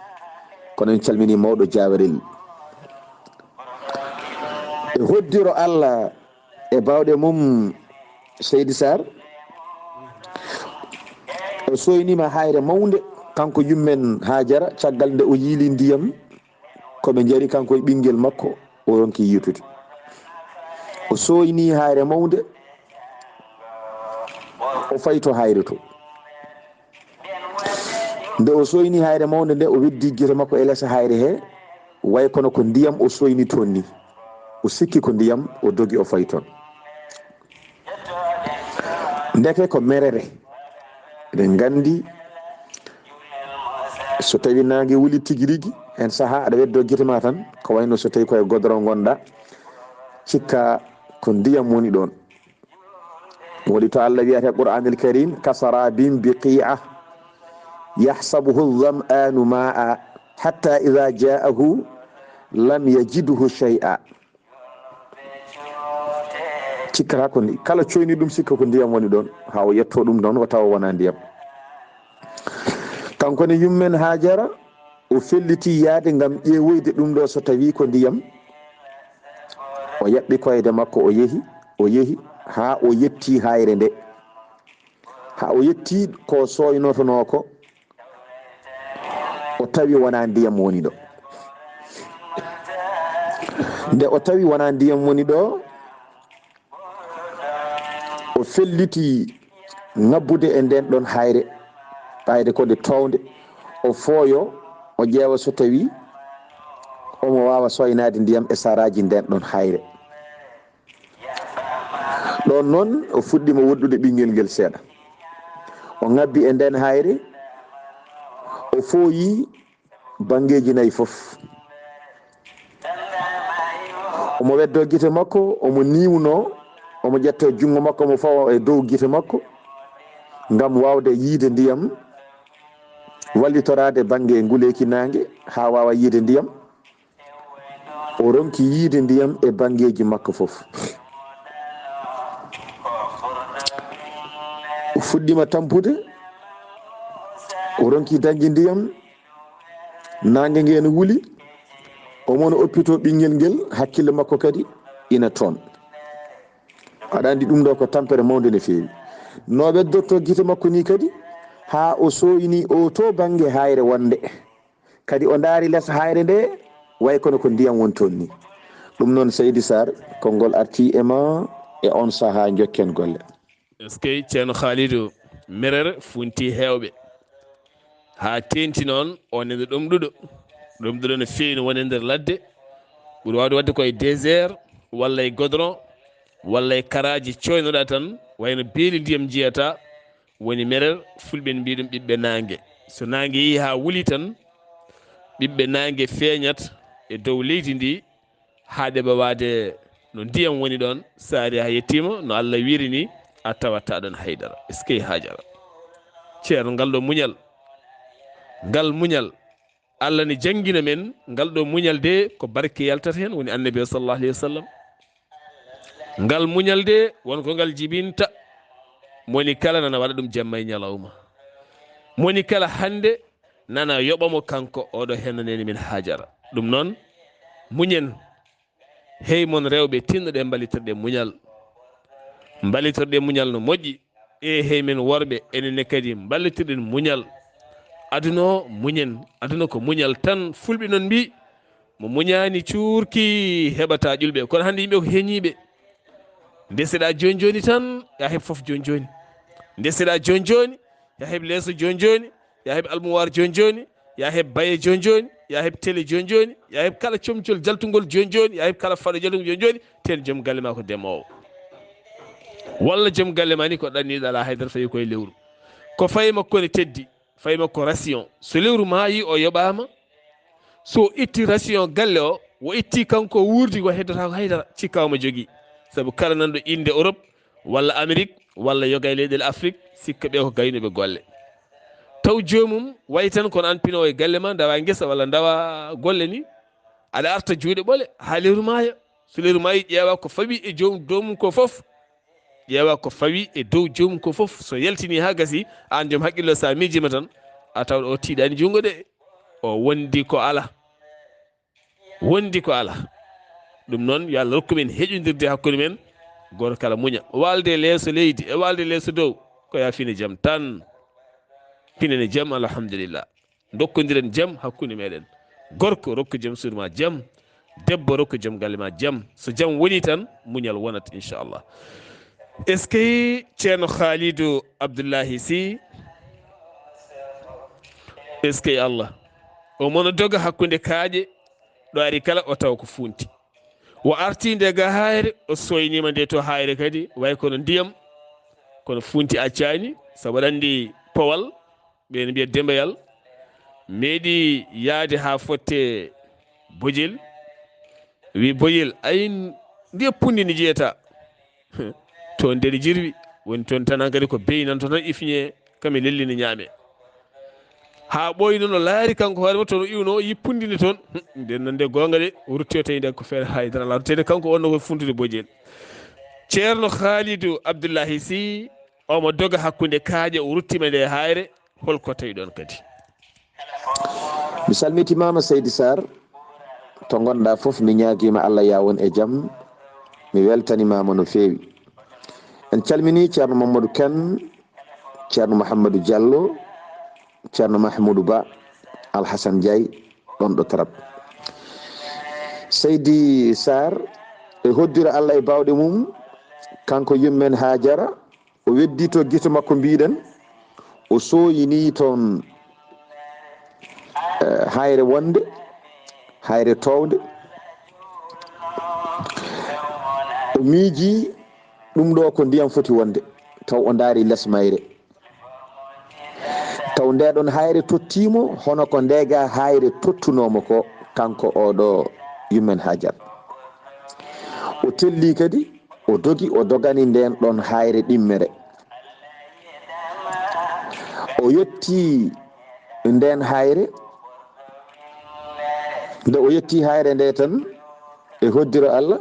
kono en calmini mawɗo Jaawerel. E hoddiro Allah e baawɗe mum, Seydi Sarr, o soyniima haayre mawnde, kanko yummen Haajara, caggal nde o yiili ndiyam, ko ɓe njari kanko e ɓinngel makko, o ronki yiitude. O soyni haayre mawnde, o fayi to haayre to. Nde o soyni haayre mawnde nde, o weddi gite makko e les haayre he, way kono ko ndiyam o soyni toon ni. O sikki ko ndiyam, o dogi, o fayi toon. Ndeke ko merere. Eɗen nganndi, so tawi naange wuli tigi rigi, heen sahaa aɗa weddo gite ma tan, ko wayno so tawi koye godoro ngonɗa, cikka ko ndiyam woni ɗoon. Waɗi to Allah wiyata e Qur'aanil Karim, "Kasarabin biqi'a, yahsabuhu dham'anu ma'a, hatta idha ja'ahu, lam yajidhu shay'a." Cikkata ko ndi, kala coyni ɗum, sikka ko ndiyam woni ɗoon, haa o yetto ɗum ɗoon, o tawa wona ndiyam. Kanko ne yummen Haajara, o felliti yaade ngam ƴeewoyde ɗum ɗo so tawi ko ndiyam. O yaɓɓi koyɗe makko, o yehi, o yehi, haa o yetti haayre nde. Haa o yetti ko sooynotonoo ko, o tawi wona ndiyam woni ɗo. Nde o tawi wona ndiyam woni ɗo, o felliti ŋabbude e nden ɗon haayre, ɓayde ko nde townde, o fooyo, o ƴeewa so tawi omo waawa sooynaade ndiyam e saraaji nden ɗon haayre. Ɗon noon, o fuɗɗiima woɗɗude ɓinngel ngel seeɗa. O ŋabbi e nden haayre, o fooyi banngeeji nayi fof. Omo weddo gite makko, omo niiwno, omo ƴetta junngo makko, omo fawa e dow gite makko, ngam waawde yiide ndiyam, wallitoraade bannge nguleeki naange, haa waawa yiide ndiyam. O ronki yiide ndiyam e banngeeji makko fof. O fuɗɗiima tampude, o ronki dañde ndiyam, naange nge no wuli, omo no oppitoo ɓinngel ngel, hakkille makko kadi ina toon. Aɗa anndi ɗum ɗo ko tampere mawnde no feewi. No weddorto gite makko ni kadi, haa o sooyni o to bannge haayre wonde. Kadi o ndaari les haayre nde, way kono ko ndiyam woni toon ni. Ɗum noon, Seydi Sarr, konngol arti e ma e on sahaa, njokken golle. Eskey, Ceerno Khalidou, merere funti heewɓe. Haa teenti noon, o nene ɗomɗuɗo. Ɗomɗuɗo no feewi no woni e nder ladde. Ɓuri waawde waɗde ko e désert, walla e goudron, walla e karaaji coynoɗa tan, wayno beeli ndiyam njiyata, woni merer, fulɓe no mbiya ɗum ɓiɓɓe naange. So naange yehii haa wuli tan, ɓiɓɓe naange feeñat e dow leydi ndi, haa ɗe ɓawaade no ndiyam woni ɗoon, so a arii haa yettiima, no Allah wiiri ni, a tawat ɗoon haydara. Eskey Haajara. Ceerno, ngal ɗo muñal, ngal muñal, Allah ne janngina men, ngal ɗo muñal de ko barke yaltata heen, woni Annabi o sallallahu alayhi wa sallam. Ngal muñal de won ko ngal jibinta, moni kala nana waɗa ɗum jamma e ñalawma. Moni kala hannde nana yoɓa mo kanko, oɗo hennaneni min Haajara. Ɗum noon, muñen. Hey mon rewɓe, tinnoɗen mballitirɗen muñal. Mballitirɗen muñal no moƴƴi. E hey men worɓe, enen ne kadi mballitirɗen muñal. Aduna o muñen, aduna ko muñal tan. Fulɓe noon mbii, mo muñaani cuurki heɓataa ƴulɓe. Kono hannde yimɓe ko heñiiɓe. Ndeseɗaa jooni jooni tan, ya heɓ fof jooni jooni. Ndeseɗaa jooni jooni, ya heɓ leeso jooni jooni, ya heɓ almuwaar jooni jooni, ya heɓ baye jooni jooni, ya heɓ télé jooni jooni, ya heɓ kala comcol jaltungol jooni jooni, ya heɓ kala faɗo jaltungol jooni jooni, teen joom galle maa ko demoowo. Walla joom galle maa ni ko ɗanniiɗo, alaa haydara, fayi koye lewru. Ko fayi makko ne teddi, fayi makko ration. So lewru maayi o yoɓaama, so itti ration galle o, o itti kanko o wuurdi, o heddotaako haydara, cikka omo jogii. Sabu kala nanɗo innde Europe, walla Amérique, walla yoga e leyɗeele Afrique, sikka ɓe ko gaynooɓe golle. Taw joomum wayi tan kono aan pinoowo e galle ma, ndawa ngesa walla ndawa golle ni, aɗa arta juuɗe ɓole haa lewru maaya. So lewru maayi, ƴeewa ko fawi e joom doomum ko fof. Ƴeewa ko fawi e dow joomum ko fof. So yaltini haa gasi, aan joom haqqillo, so a miijiima tan, a tawat o tiiɗaani junngo de. O wondi ko ala. Wondi ko ala. Ɗum noon, yo Allah rokku men heƴondirde hakkunde men. Gooto kala muña. Waalde leeso leydi e waalde leeso dow, ko ya fine jam tan. Fine ne jam, alhamdulillah. Dokkondiren jam hakkunde meɗen. Gorko, rokku joom suudu ma jam. Debbo, rokku joom galle ma jam. So jam woni tan, muñal wonat, inchallah. Est-ce que Ceerno Khalidou Abdoulahi Sy? Est-ce que Allah? O mono doga hakkunde kaaƴe, ɗo ari kala o tawa ko funti. O arti nde ga haayre, o soynima nde to haayre kadi, way kono ndiyam, kono funti accani, sabu aɗa anndi powal, ɓe no mbiya Dembayal, meeɗi yaade haa fotte Bojel. Wi Bojel, ayin ndiya pundi ndi jeyata. Toon nder jirwi woni toon tan, hankadi ko beyi nan toon tan, ifñe kam e lelli ne ñaame. Haa ɓooyi noon o laari kanko hoore makko toon, o iwno, o yi pundi ndi toon. Nden noon nde goonga de, o rutti o tawi nde ko feere haydara alaa. Tede kanko wonno ko funtude Bojel. Ceerno Khalidou Abdoulahi Sy, omo doga hakkunde kaaƴe, o ruttima nde haayre. Holko tawi ɗon kadi? Mi salmitimaama, Seydi Sarr, to ngonɗaa fof, mi ñaagiima Allah ya won e jam. Mi weltanimaama no feewi. En calminii Ceerno Mamadou Kane, Ceerno Mouhamadou Diallo, Ceerno Mahmoudou Ba, Alhassane Ndiaye, ɗon ɗo Tarab. Seydi Sarr, e hoddira Allah e baawɗe mum, kanko yummen Hajara, o weddii to gite makko, mbiɗen, o sooyinii toon, eh, hayre wonde, hayre toownde. O miijii ɗum ɗo ko ndiyam foti wonde, taw o ndaari les mayre. Taw nde ɗon hayre tottiimo, hono ko nde ga hayre tottunoomo ko, kanko oɗo yummen Hajar. O telli kadi, o dogi, o dogani nden ɗon hayre ɗimmere. O yetti nden hayre. Nde o yetti hayre nde tan, e hoddiro Allah,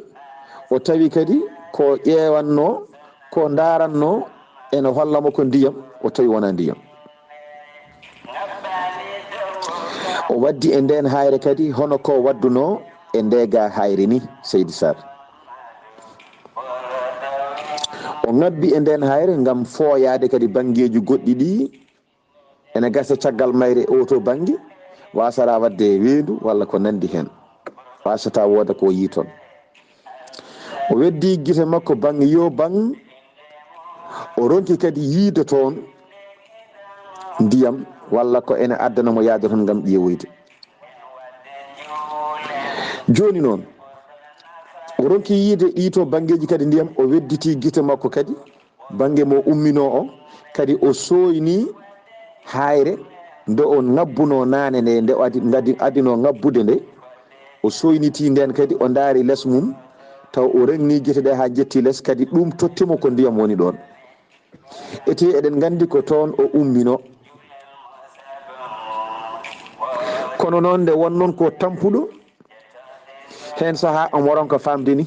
o tawi kadi ko ƴeewanno, ko ndaranno, ene holla mo ko ndiyam, o tawi wona ndiyam. O waddi e nden hayre kadi hono ko wadduno e nde ga hayre ni, Seydi Sarr. O ngabbi e nden hayre ngam fooyaade kadi banngeeji goɗɗi ɗi ene gasa caggal mayre o to bannge, wasata wadde weendu walla ko nandi heen. Wasata wooda ko yii toon. O weddi gite makko bang yo bang, o ronki kadi yiide toon ndiyam walla ko ene addana mo yaade toon ngam ƴeewoyde. Jooni noon, o ronki yiide ɗii to banngeeji kadi ndiyam, o wedditi gite makko kadi bannge mo umminoo o, kadi o sooyni hayre nde o ŋabbuno naane nde, nde o adi-, ngadi-, adino ŋabbude nde, o sooyniti nden kadi, o ndaari les mum, taw o rengni gite ɗe haa jetti les, kadi ɗum tottimo ko ndiyam woni ɗon. Ete eɗen nganndi ko toon o ummino. Kono noon nde won noon ko tampuɗo, heen sahaa omo ronka faamde ni,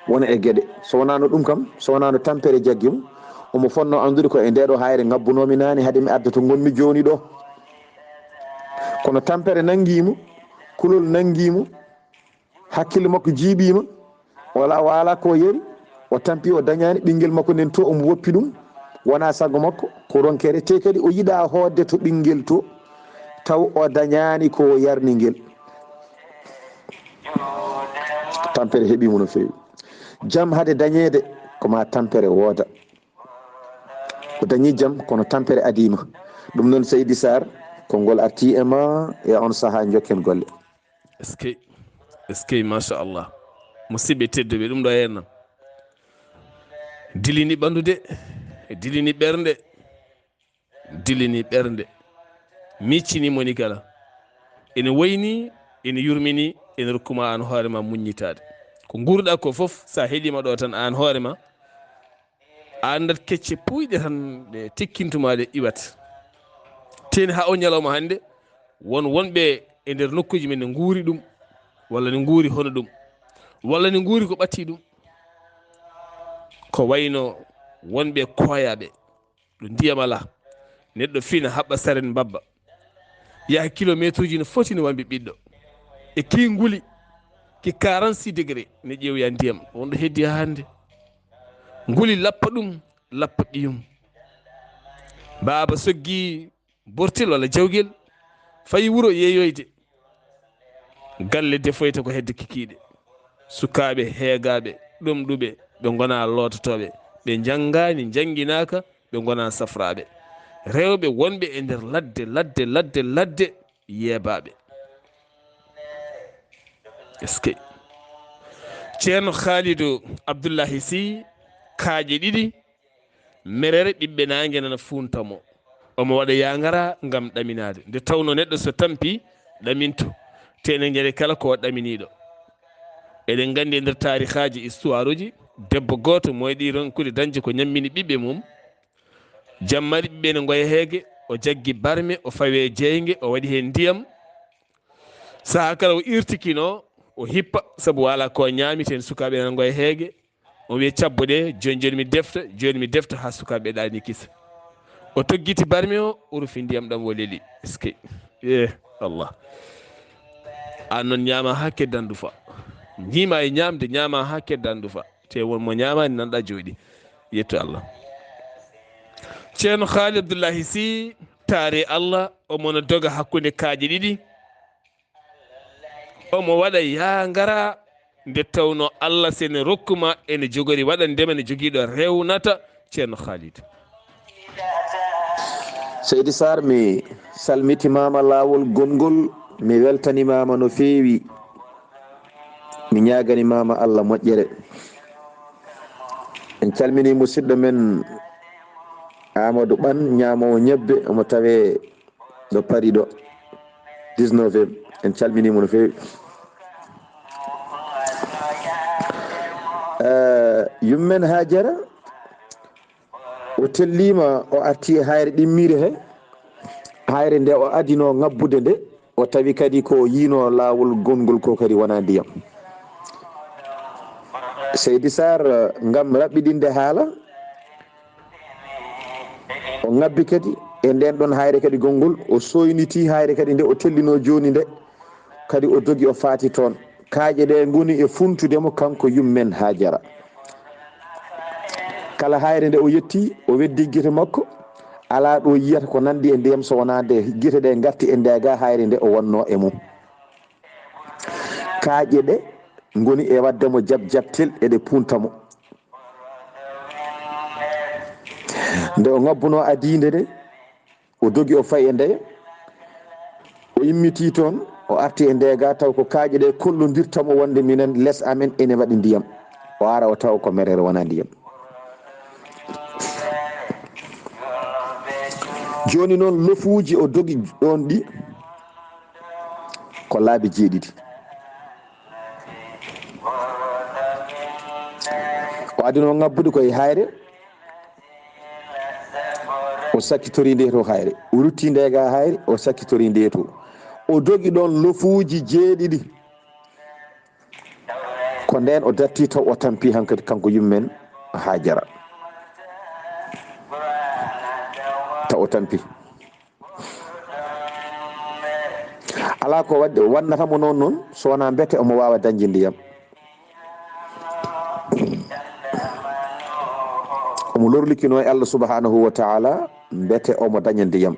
wona e geɗe. So wonaano ɗum kam, so wonaano tampere jaggi mo, omo fotno anndude ko e nde ɗo hayre ngabbunoomi naane hade mi adda to ngonmi jooni ɗo. Kono tampere nanngi mo, kulol nanngi mo, Hakkille makko jiiɓiima. Wala, wala ko yari. O tampi, o dañaani ɓinngel makko nden to, omo woppi ɗum. Wona sago makko, ko ronkere. Te kadi o yiɗa hoodde to ɓinngel to, taw o dañaani ko o yarni ngel. Tampere heɓiimo no feewi. Jam hade dañeede, ko ma tampere wooda. O dañi jam, kono tampere adiima. Ɗum noon, Seydi Sarr, konngol arti e ma e on sahaa, njokken golle. Eskey, eskey, machallah. Musidɓe tedduɓe, ɗum ɗo hennam. Dilini ɓanndu de, dilini ɓernde, dilini ɓernde. Miccini moni kala. Ene wayni, ene yurmini, ene rokkuma aan hoore ma muññitaade. Ko nguurɗa ko fof, sa heɗima ɗo tan aan hoore ma, a anndat kecce puuyɗe tan ɗe tikkintuma ɗe iwat. Teni ha o ñalawma hannde, won wonɓe e nder nokkuuji men ne nguuri ɗum, walla ne nguuri hono ɗum, walla ne nguuri ko ɓatti ɗum. Ko wayno wonɓe koyaaɓe, ɗo ndiyam alaa, neɗɗo fina haɓɓa saren mbabba, yaha kilometre uji no foti no wambi ɓiɗɗo. E ki nguli, ki quarante-six degré, ne ƴeewoya ndiyam, wonɗo heddi ha hannde. Nguli lappa ɗum, lappa ɓiyum. Baaba soggi bortel walla jawgel, fayi wuro yeeyoyde. Galle defoyta ko hedde kikiiɗe. Sukaaɓe heegaaɓe, ɗomɗuɓe, ɓe ngona loototooɓe, ɓe njanngaani, njannginaaka, ɓe ngona safraaɓe. Rewɓe wonɓe e nder ladde, ladde, ladde, ladde, yeebaaɓe. Eskey. Ceerno Khaalidu Abdullahi Sy, kaaƴe ɗiɗi, merere ɓiɓɓe naange nana fuunta mo. Omo waɗa yaa ngara ngam ɗaminaade. Nde tawno neɗɗo so tampi, ɗaminto. Te enen ñande kala ko o ɗaminiiɗo. Eɗen nganndi e nder taarihaaji, histoire uji, debbo gooto mo yiɗi ronkude dañde ko ñammini ɓiɓɓe mum. Jamma ɓiɓɓe ne ngoya heege, o jaggi barme, o fawe jeynge, o waɗi heen ndiyam. Sahaa kala o irtikino, o hippa, sabu wala ko ñaami, ten sukaaɓe nana ngoya heege. O wiya, "Cabbo ɗe, jooni jooni mi defta, jooni mi defta," haa sukaaɓe ɗaani kisa. O toggiti barme o, o rufi ndiyam ɗam o leli. Eskey. Eh, Allah. An noon ñaama haa keddan dufa. Ñiima e ñaamde, ñaama haa keddan dufa. Te won mo ñaamaani nanɗa jooɗi. Yettu Allah. Ceerno Khaali Abdullahi Sy, taari Allah, omo no doga hakkunde kaaƴe ɗiɗi. Omo waɗa yaa ngara nde tawno Allah sene rokkuma ene jogori waɗandema ne jogiiɗo rewnata Ceerno Khalid. Seydi Sarr, mi salmitimaama laawol gonngol, mi weltanimaama no feewi. Mi ñaaganimaama Allah moƴƴere. En calmini musidɗo men Amadou Ɓan, ñaamoowo ñebbe, omo tawee ɗo Paris ɗo, dix-neuvième. En calminiimo no feewi. Eh, yummen Hajara, o telliima, o arti e hayre ɗimmiire he. Hayre nde o adino ŋabbude nde, o tawi kadi ko yiino laawol gonngol ko kadi wona ndiyam. Seydi Sarr, ngam raɓɓiɗinde haala, o ŋabbi kadi e nden ɗon hayre kadi gonngol, o soyniti hayre kadi nde o tellino jooni nde, kadi o dogi o faati toon. Kaaƴe ɗe ngoni e funtude mo kanko yummen Hajara. Kala hayre nde o yetti, o weddi gite makko, alaa ɗo yiyata ko nanndi e ndiyam so wonaa nde gite ɗe ngarti e ndeega hayre nde o wonno e mum. Kaaƴe ɗe ngoni e waɗde mo jab jabtel, eɗe punta mo. Nde o ŋabbuno adiinde nde, o dogi o fayi e ndeya. O immiti toon, o arti e ndeega, taw ko kaaƴe ɗe kollondirta mo wonde minen les amen ene waɗi ndiyam. O ara o tawa ko merere wona ndiyam. Jooni noon lofuuji o dogi ɗoon ɗi ko laabi jeeɗiɗi. O adino ŋabbude ko e hayre, o sakkitori nde to hayre. O rutti nde ga hayre, o sakkitori nde to. O dogi ɗoon lofuuji jeeɗiɗi. Ko ndeen o datti taw o tampi hankadi kanko yummen Hajara. Taw o tampi. Alaa ko waɗde, wannata mo noon noon, so wonaa mbete omo waawa dañde ndiyam. Omo lorlikino e Allah subhanahu wa ta'ala, mbete omo daña ndiyam.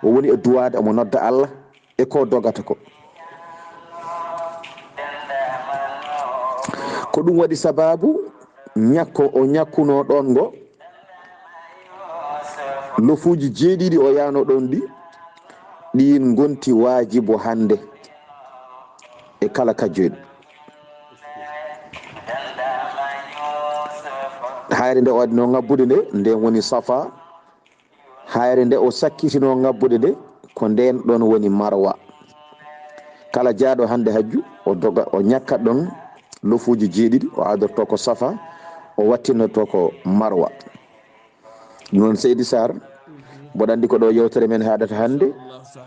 O woni e duwaade, omo nodda Allah e ko dogata ko. Ko ɗum waɗi sababu ñakko o ñakkunoo ɗoon ngo, lofuuji jeeɗiɗi o yaano ɗoon ɗi, ɗiin ngonti waajibu hannde e kala kajjoyɗo. Hayre nde o adinoo ŋabbude nde, nden woni Safa. Hayre nde o sakkitinoo ŋabbude nde, ko ndeen ɗoon woni Marwa. Kala jaaɗo hannde hajju, o doga, o ñakka ɗoon lofuuji jeeɗiɗi, o adorto ko Safa, o wattinto ko Marwa. Noon Seydi Sarr, mboɗo anndi ko ɗo yewtere men haɗata hannde. So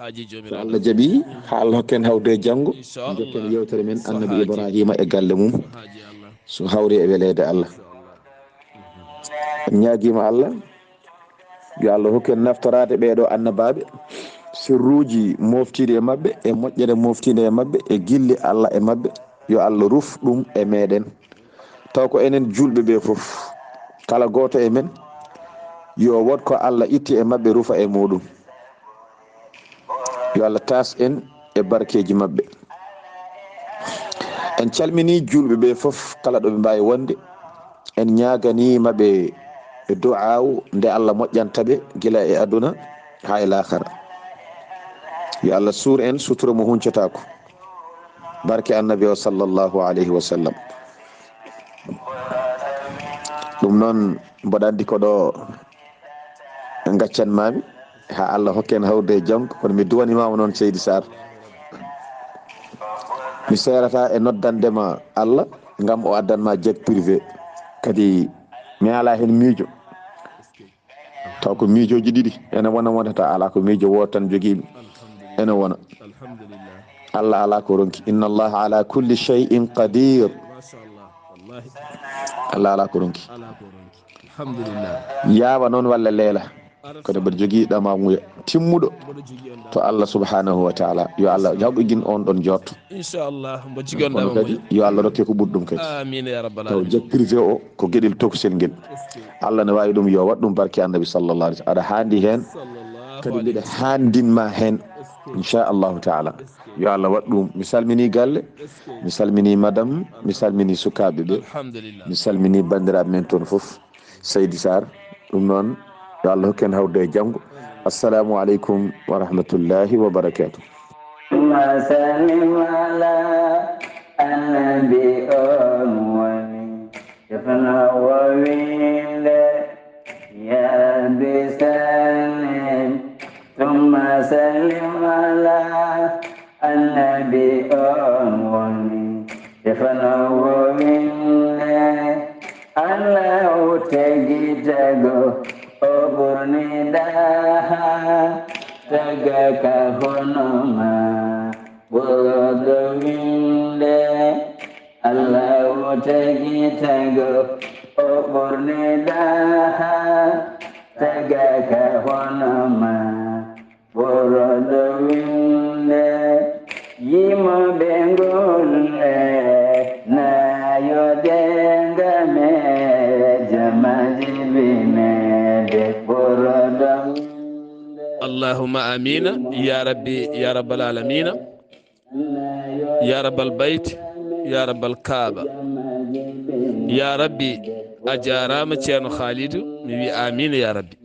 Allah jaɓi, haa Allah hokken hawde e janngo, jokken yewtere men Annabi Ibrahima e galle mum, so hawri e weleede Allah. En ñaagiima Allah, yo Allah hokku en naftoraade ɓee ɗoo annabaaɓe, sirruuji mooftiiɗi e maɓɓe, e moƴƴere mooftiinde e maɓɓe, e gilli Allah e maɓɓe. Yo Allah ruf ɗum e meeɗen. Taw ko enen juulɓe ɓee fof, kala gooto e men, yo wood ko Allah itti e maɓɓe rufa e muuɗum. Yo Allah taas en e barkeeji maɓɓe. En calminii juulɓe ɓee fof, kala ɗo ɓe mbaawi wonde. En ñaaganii maɓɓe du'aawu nde Allah moƴƴanta ɓe gila e aduna haa e laakara. Yo Allah suur en sutura mo huncotaako. Barke Annabi o sallallahu alayhi wa sallam. Ɗum noon, mboɗo anndi ko ɗo ngaccanmaami, haa Allah hokken hawde e janngo, kono mi duwanimaama noon, Seydi Sarr. Mi seerata e noddande ma Allah, ngam o addan ma jet privé. Kadi mi alaa heen miijo. Taw ko miijooji ɗiɗi ene wona, wonata alaa, ko miijo wooto tan jogiimi. Ene wona. Alhamdulillah. Allah alaa ko ronki. Inna Allah ala kulli shay'in qadir. Masha Allah. Wallahi. Allah alaa ko ronki. Alaa ko ronki. Alhamdulillah. Yaawa noon walla leela. Kono mboɗo jogii ɗamamuya timmuɗo. Mboɗo jogii on to Allah subhanahu wa ta'ala. Yo Allah hawqigin on ɗon jotto. Inchallah, mbo jogii on. Kono ɗama kadi moƴƴo. Yo Allah rokke ko ɓuri ɗum kadi. Amin ya rabbal alamin. Taw jet privé o ko geɗel tokosel ngel. Est-ce que Allah ne waawi ɗum, yo waɗ ɗum barke Annabi sallallahu alaihi wasallam. Aɗa haandi heen. Sallallahu kadi alaihi mbiɗa wasallam. Haandin ma heen. Est-ce que inchallahu ta'ala. Est-ce que yo Allah waɗ ɗum. Mi salmini galle. Est-ce que mi salmini madame. Mi salmini sukaaɓe ɓe. Alhamdulillah. Mi salmini banndiraaɓe men toon fof. Seydi Sarr, ɗum noon, yo Allah hokken hawde e janngo. Assalamu aleykum wa rahmatullahi wa barakatuh. Allahumma sallim ala annabi on woni. Tefno wo winde, ya Rabbi sallim. Thumma sallim ala annabi on woni. Tefno wo winde. Allahu tagi tago, o ɓurni daha, taga ka hono ma, ɓurɗo winde. Allahu tagi tago, o ɓurni daha, taga ka hono ma. Ɓurɗo winde, yimoɓe ngulle, naayode ngame, jamaji binede, ɓurɗo winde. Allahumma amina, ya Rabbi, ya Rabbal alamina. Ya Rabbal Bayt, ya Rabbal Kaaba. Ya Rabbi, a jaaraama Ceerno Khalidou, mi wi amiin ya Rabbi.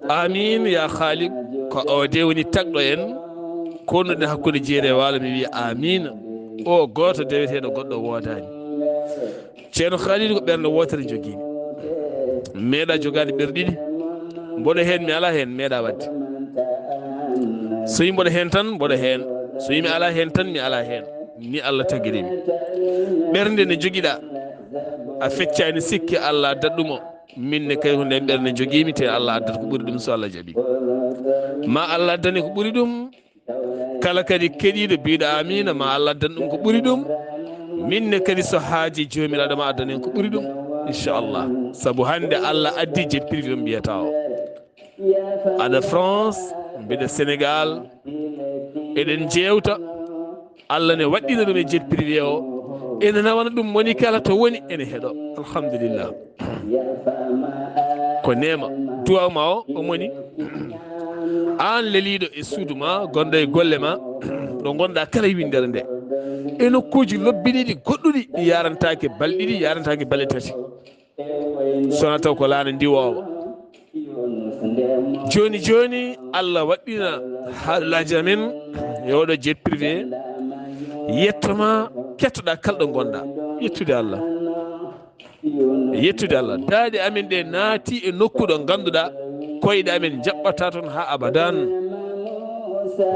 Amiin ya Khaliqu, ko o de woni tagɗo en, konnuɗen hakkunde jeeri e waalo, mi wi amiin. O gooto deweteeɗo, goɗɗo woodaani. Ceerno Khalidou ko ɓernde wootere jogiimi. Mi meeɗa jogaade ɓerɗe ɗiɗi. Mboɗo heen, mi alaa heen, mi meeɗa waɗde. So yimɓe mboɗo heen tan, mboɗo heen. So yimɓe alaa heen tan, mi alaa heen. Ni Allah tagiri mi. Ɓernde nde jogiɗa, a feccaani sikki Allah addat ɗum o. Min ne kay ko nden ɓernde jogiimi, te Allah addat ko ɓuri ɗum so Allah jaɓi. Ma Allah addane ko ɓuri ɗum. Kala kadi keɗiiɗo biiɗo amiina, ma Allah addan ɗum ko ɓuri ɗum. Min ne kadi so haaji joomiraaɗo ma addan en ko ɓuri ɗum, inchallah. Sabu hannde Allah addi jet privé o mbiyata o. Aɗa France, mbiɗa Sénégal, Eɗen jeewta. Allah ne waɗɗina ɗum e jet privé o. Ene nawana ɗum moni kala to woni ene heɗo. Alhamdulillah. Ko neema. Duwaw ma o, o moni. Aan leliiɗo e suudu ma, gonɗo e golle ma, ɗo ngonɗa kala e winndere nde. E nokkuuji lobbiniiɗi goɗɗuɗi ɗi yarantaake balɗe ɗiɗi, yarantaake balɗe tati. Sona taw ko laana ndiwoowa. Jooni jooni, Allah waɗɗina haalulaaji amen e oɗo jet privé. Yetto ma, kettoɗa kala ɗo ngonɗa. Yettude Allah. Yettude Allah. Daaɗe amen ɗe naati e nokku ɗo ngannduɗa koyɗe amen njaɓɓata toon haa abadan.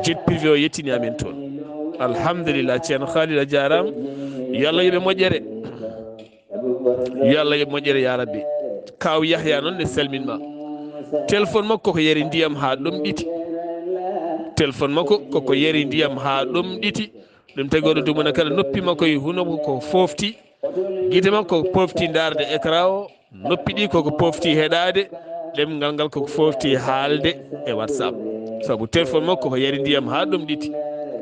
Jet privé o yettini amen toon. Alhamdulillah, Ceerno Khalil a jaaraama. Yo Allah yoɓe moƴƴere. Yo Allah yoɓ moƴƴere ya Rabbi. Kaaw Yahya noon ne salmin ma. Téléphone makko ko yari ndiyam haa ɗomɗiti. Téléphone makko koko yari ndiyam haa ɗomɗiti. Ɗum tagi oɗo dumana kala noppi makko e huno ko foofti. Gite makko ko poofti ndaarde écran o. Noppi ɗi koko poofti heɗaade ɗemngal ngal, koko foofti haalde e WhatsApp. Sabu téléphone makko ko yari ndiyam haa ɗomɗiti.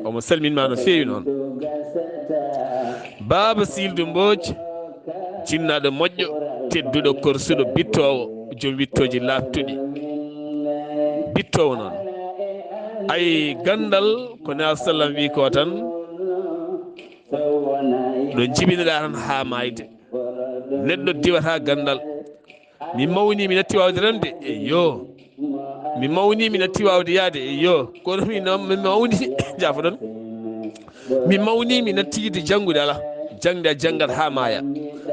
Omo salmin ma no feewi noon. Baaba Sildu Mbooj, jinnaaɗo moƴƴo, tedduɗo, korsuɗo, bittoowo, joom wittooji laaɓtuɗi. Bittoowo noon. Ay ganndal ko ne sallam wi ko tan, ɗo jibinoɗa tan haa maayde. Neɗɗo diwata ganndal. Mi mawni, mi natti waawde remde? Eyyo. Mi mawni, mi natti waawde yahde? Eyyo. Kono mi nam-, mi mawni, jaafoɗon. Mi mawni, mi natti yiɗde janngude? Alaa. Jaŋde a janngat haa maaya.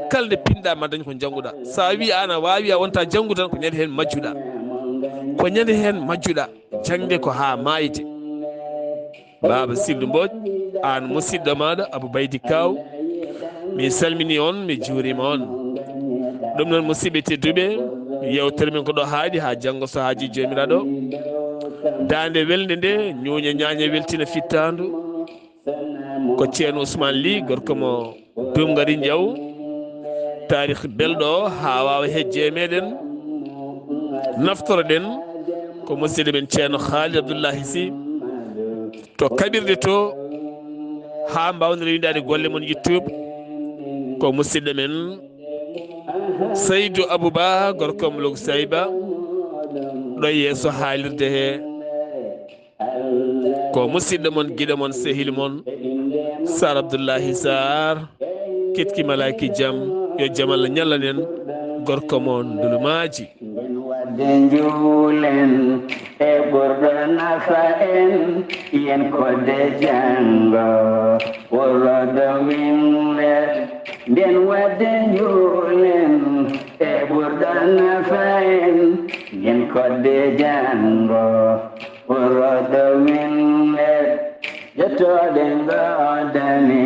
Kala nde pinɗa ma dañ ko jannguɗa. So a wi aan a waawi, a wonta janngude tan, ko ñande heen majjuɗa. Ko ñande heen majjuɗa. Jaŋde ko haa maayde. Baaba Sildu Mbooj, aan musidɗo maaɗa Abou Baydi Kaaw, mi salmini on, mi juurima on. Ɗum noon, musidɓe tedduɓe, yewtere men ko ɗo haaɗi haa janngo so haaji Joomiraaɗo. Daande welnde nde, ñuuña ñaaña weltina fittaandu. Ko Ceerno Ousmane Ly, gorko mo Duumgari Njaw, taarih belɗo o haa waawa hejje e meɗen. Naftoroɗen ko musidɗo men Ceerno Khalid Abdullahi Sy to kaɓirɗe to, haa mbaawen rewindaade golle mon YouTube. Ko musidɗo men Saydou Abouba, gorko mo Log Sayba, ɗo yeeso haalirde he. Ko musidɗo mon, giɗo mon, sehil mon, Sar Abdullahi Sar, Kitki Malaki Jam, yo jam Allah ñallanen, gorko mon Ndulumaaji. Nden waɗde njuulen e ɓurɗo nafa en, yen kodde janngo, worodo winde. Nden waɗde njuulen e ɓurɗo nafa en, yen kodde janngo, worodo winde. Jottooɗe ngoodani,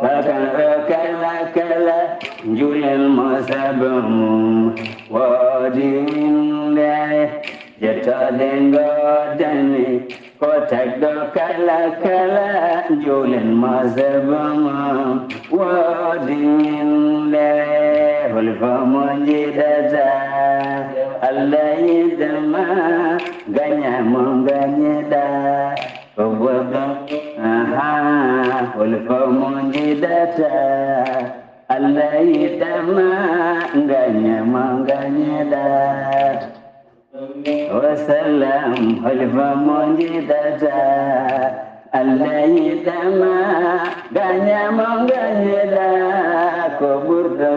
bakan o kala kala, njuulen mo sabu mum woodi winde. Jottooɗe ngoodani, ko tagɗo kala kala, njuulen mo sabu mum woodi winde. Hol fo mo njiɗata, Allah yiɗma, gaña mo gañiɗa. Ko goɗɗo, aha, hol fo mo njiɗata, Allah yiɗma, gaña mo gañiɗa. Wa sallam, hol fo mo njiɗata, Allah yiɗma, gaña mo gañiɗa. Ko ɓurɗo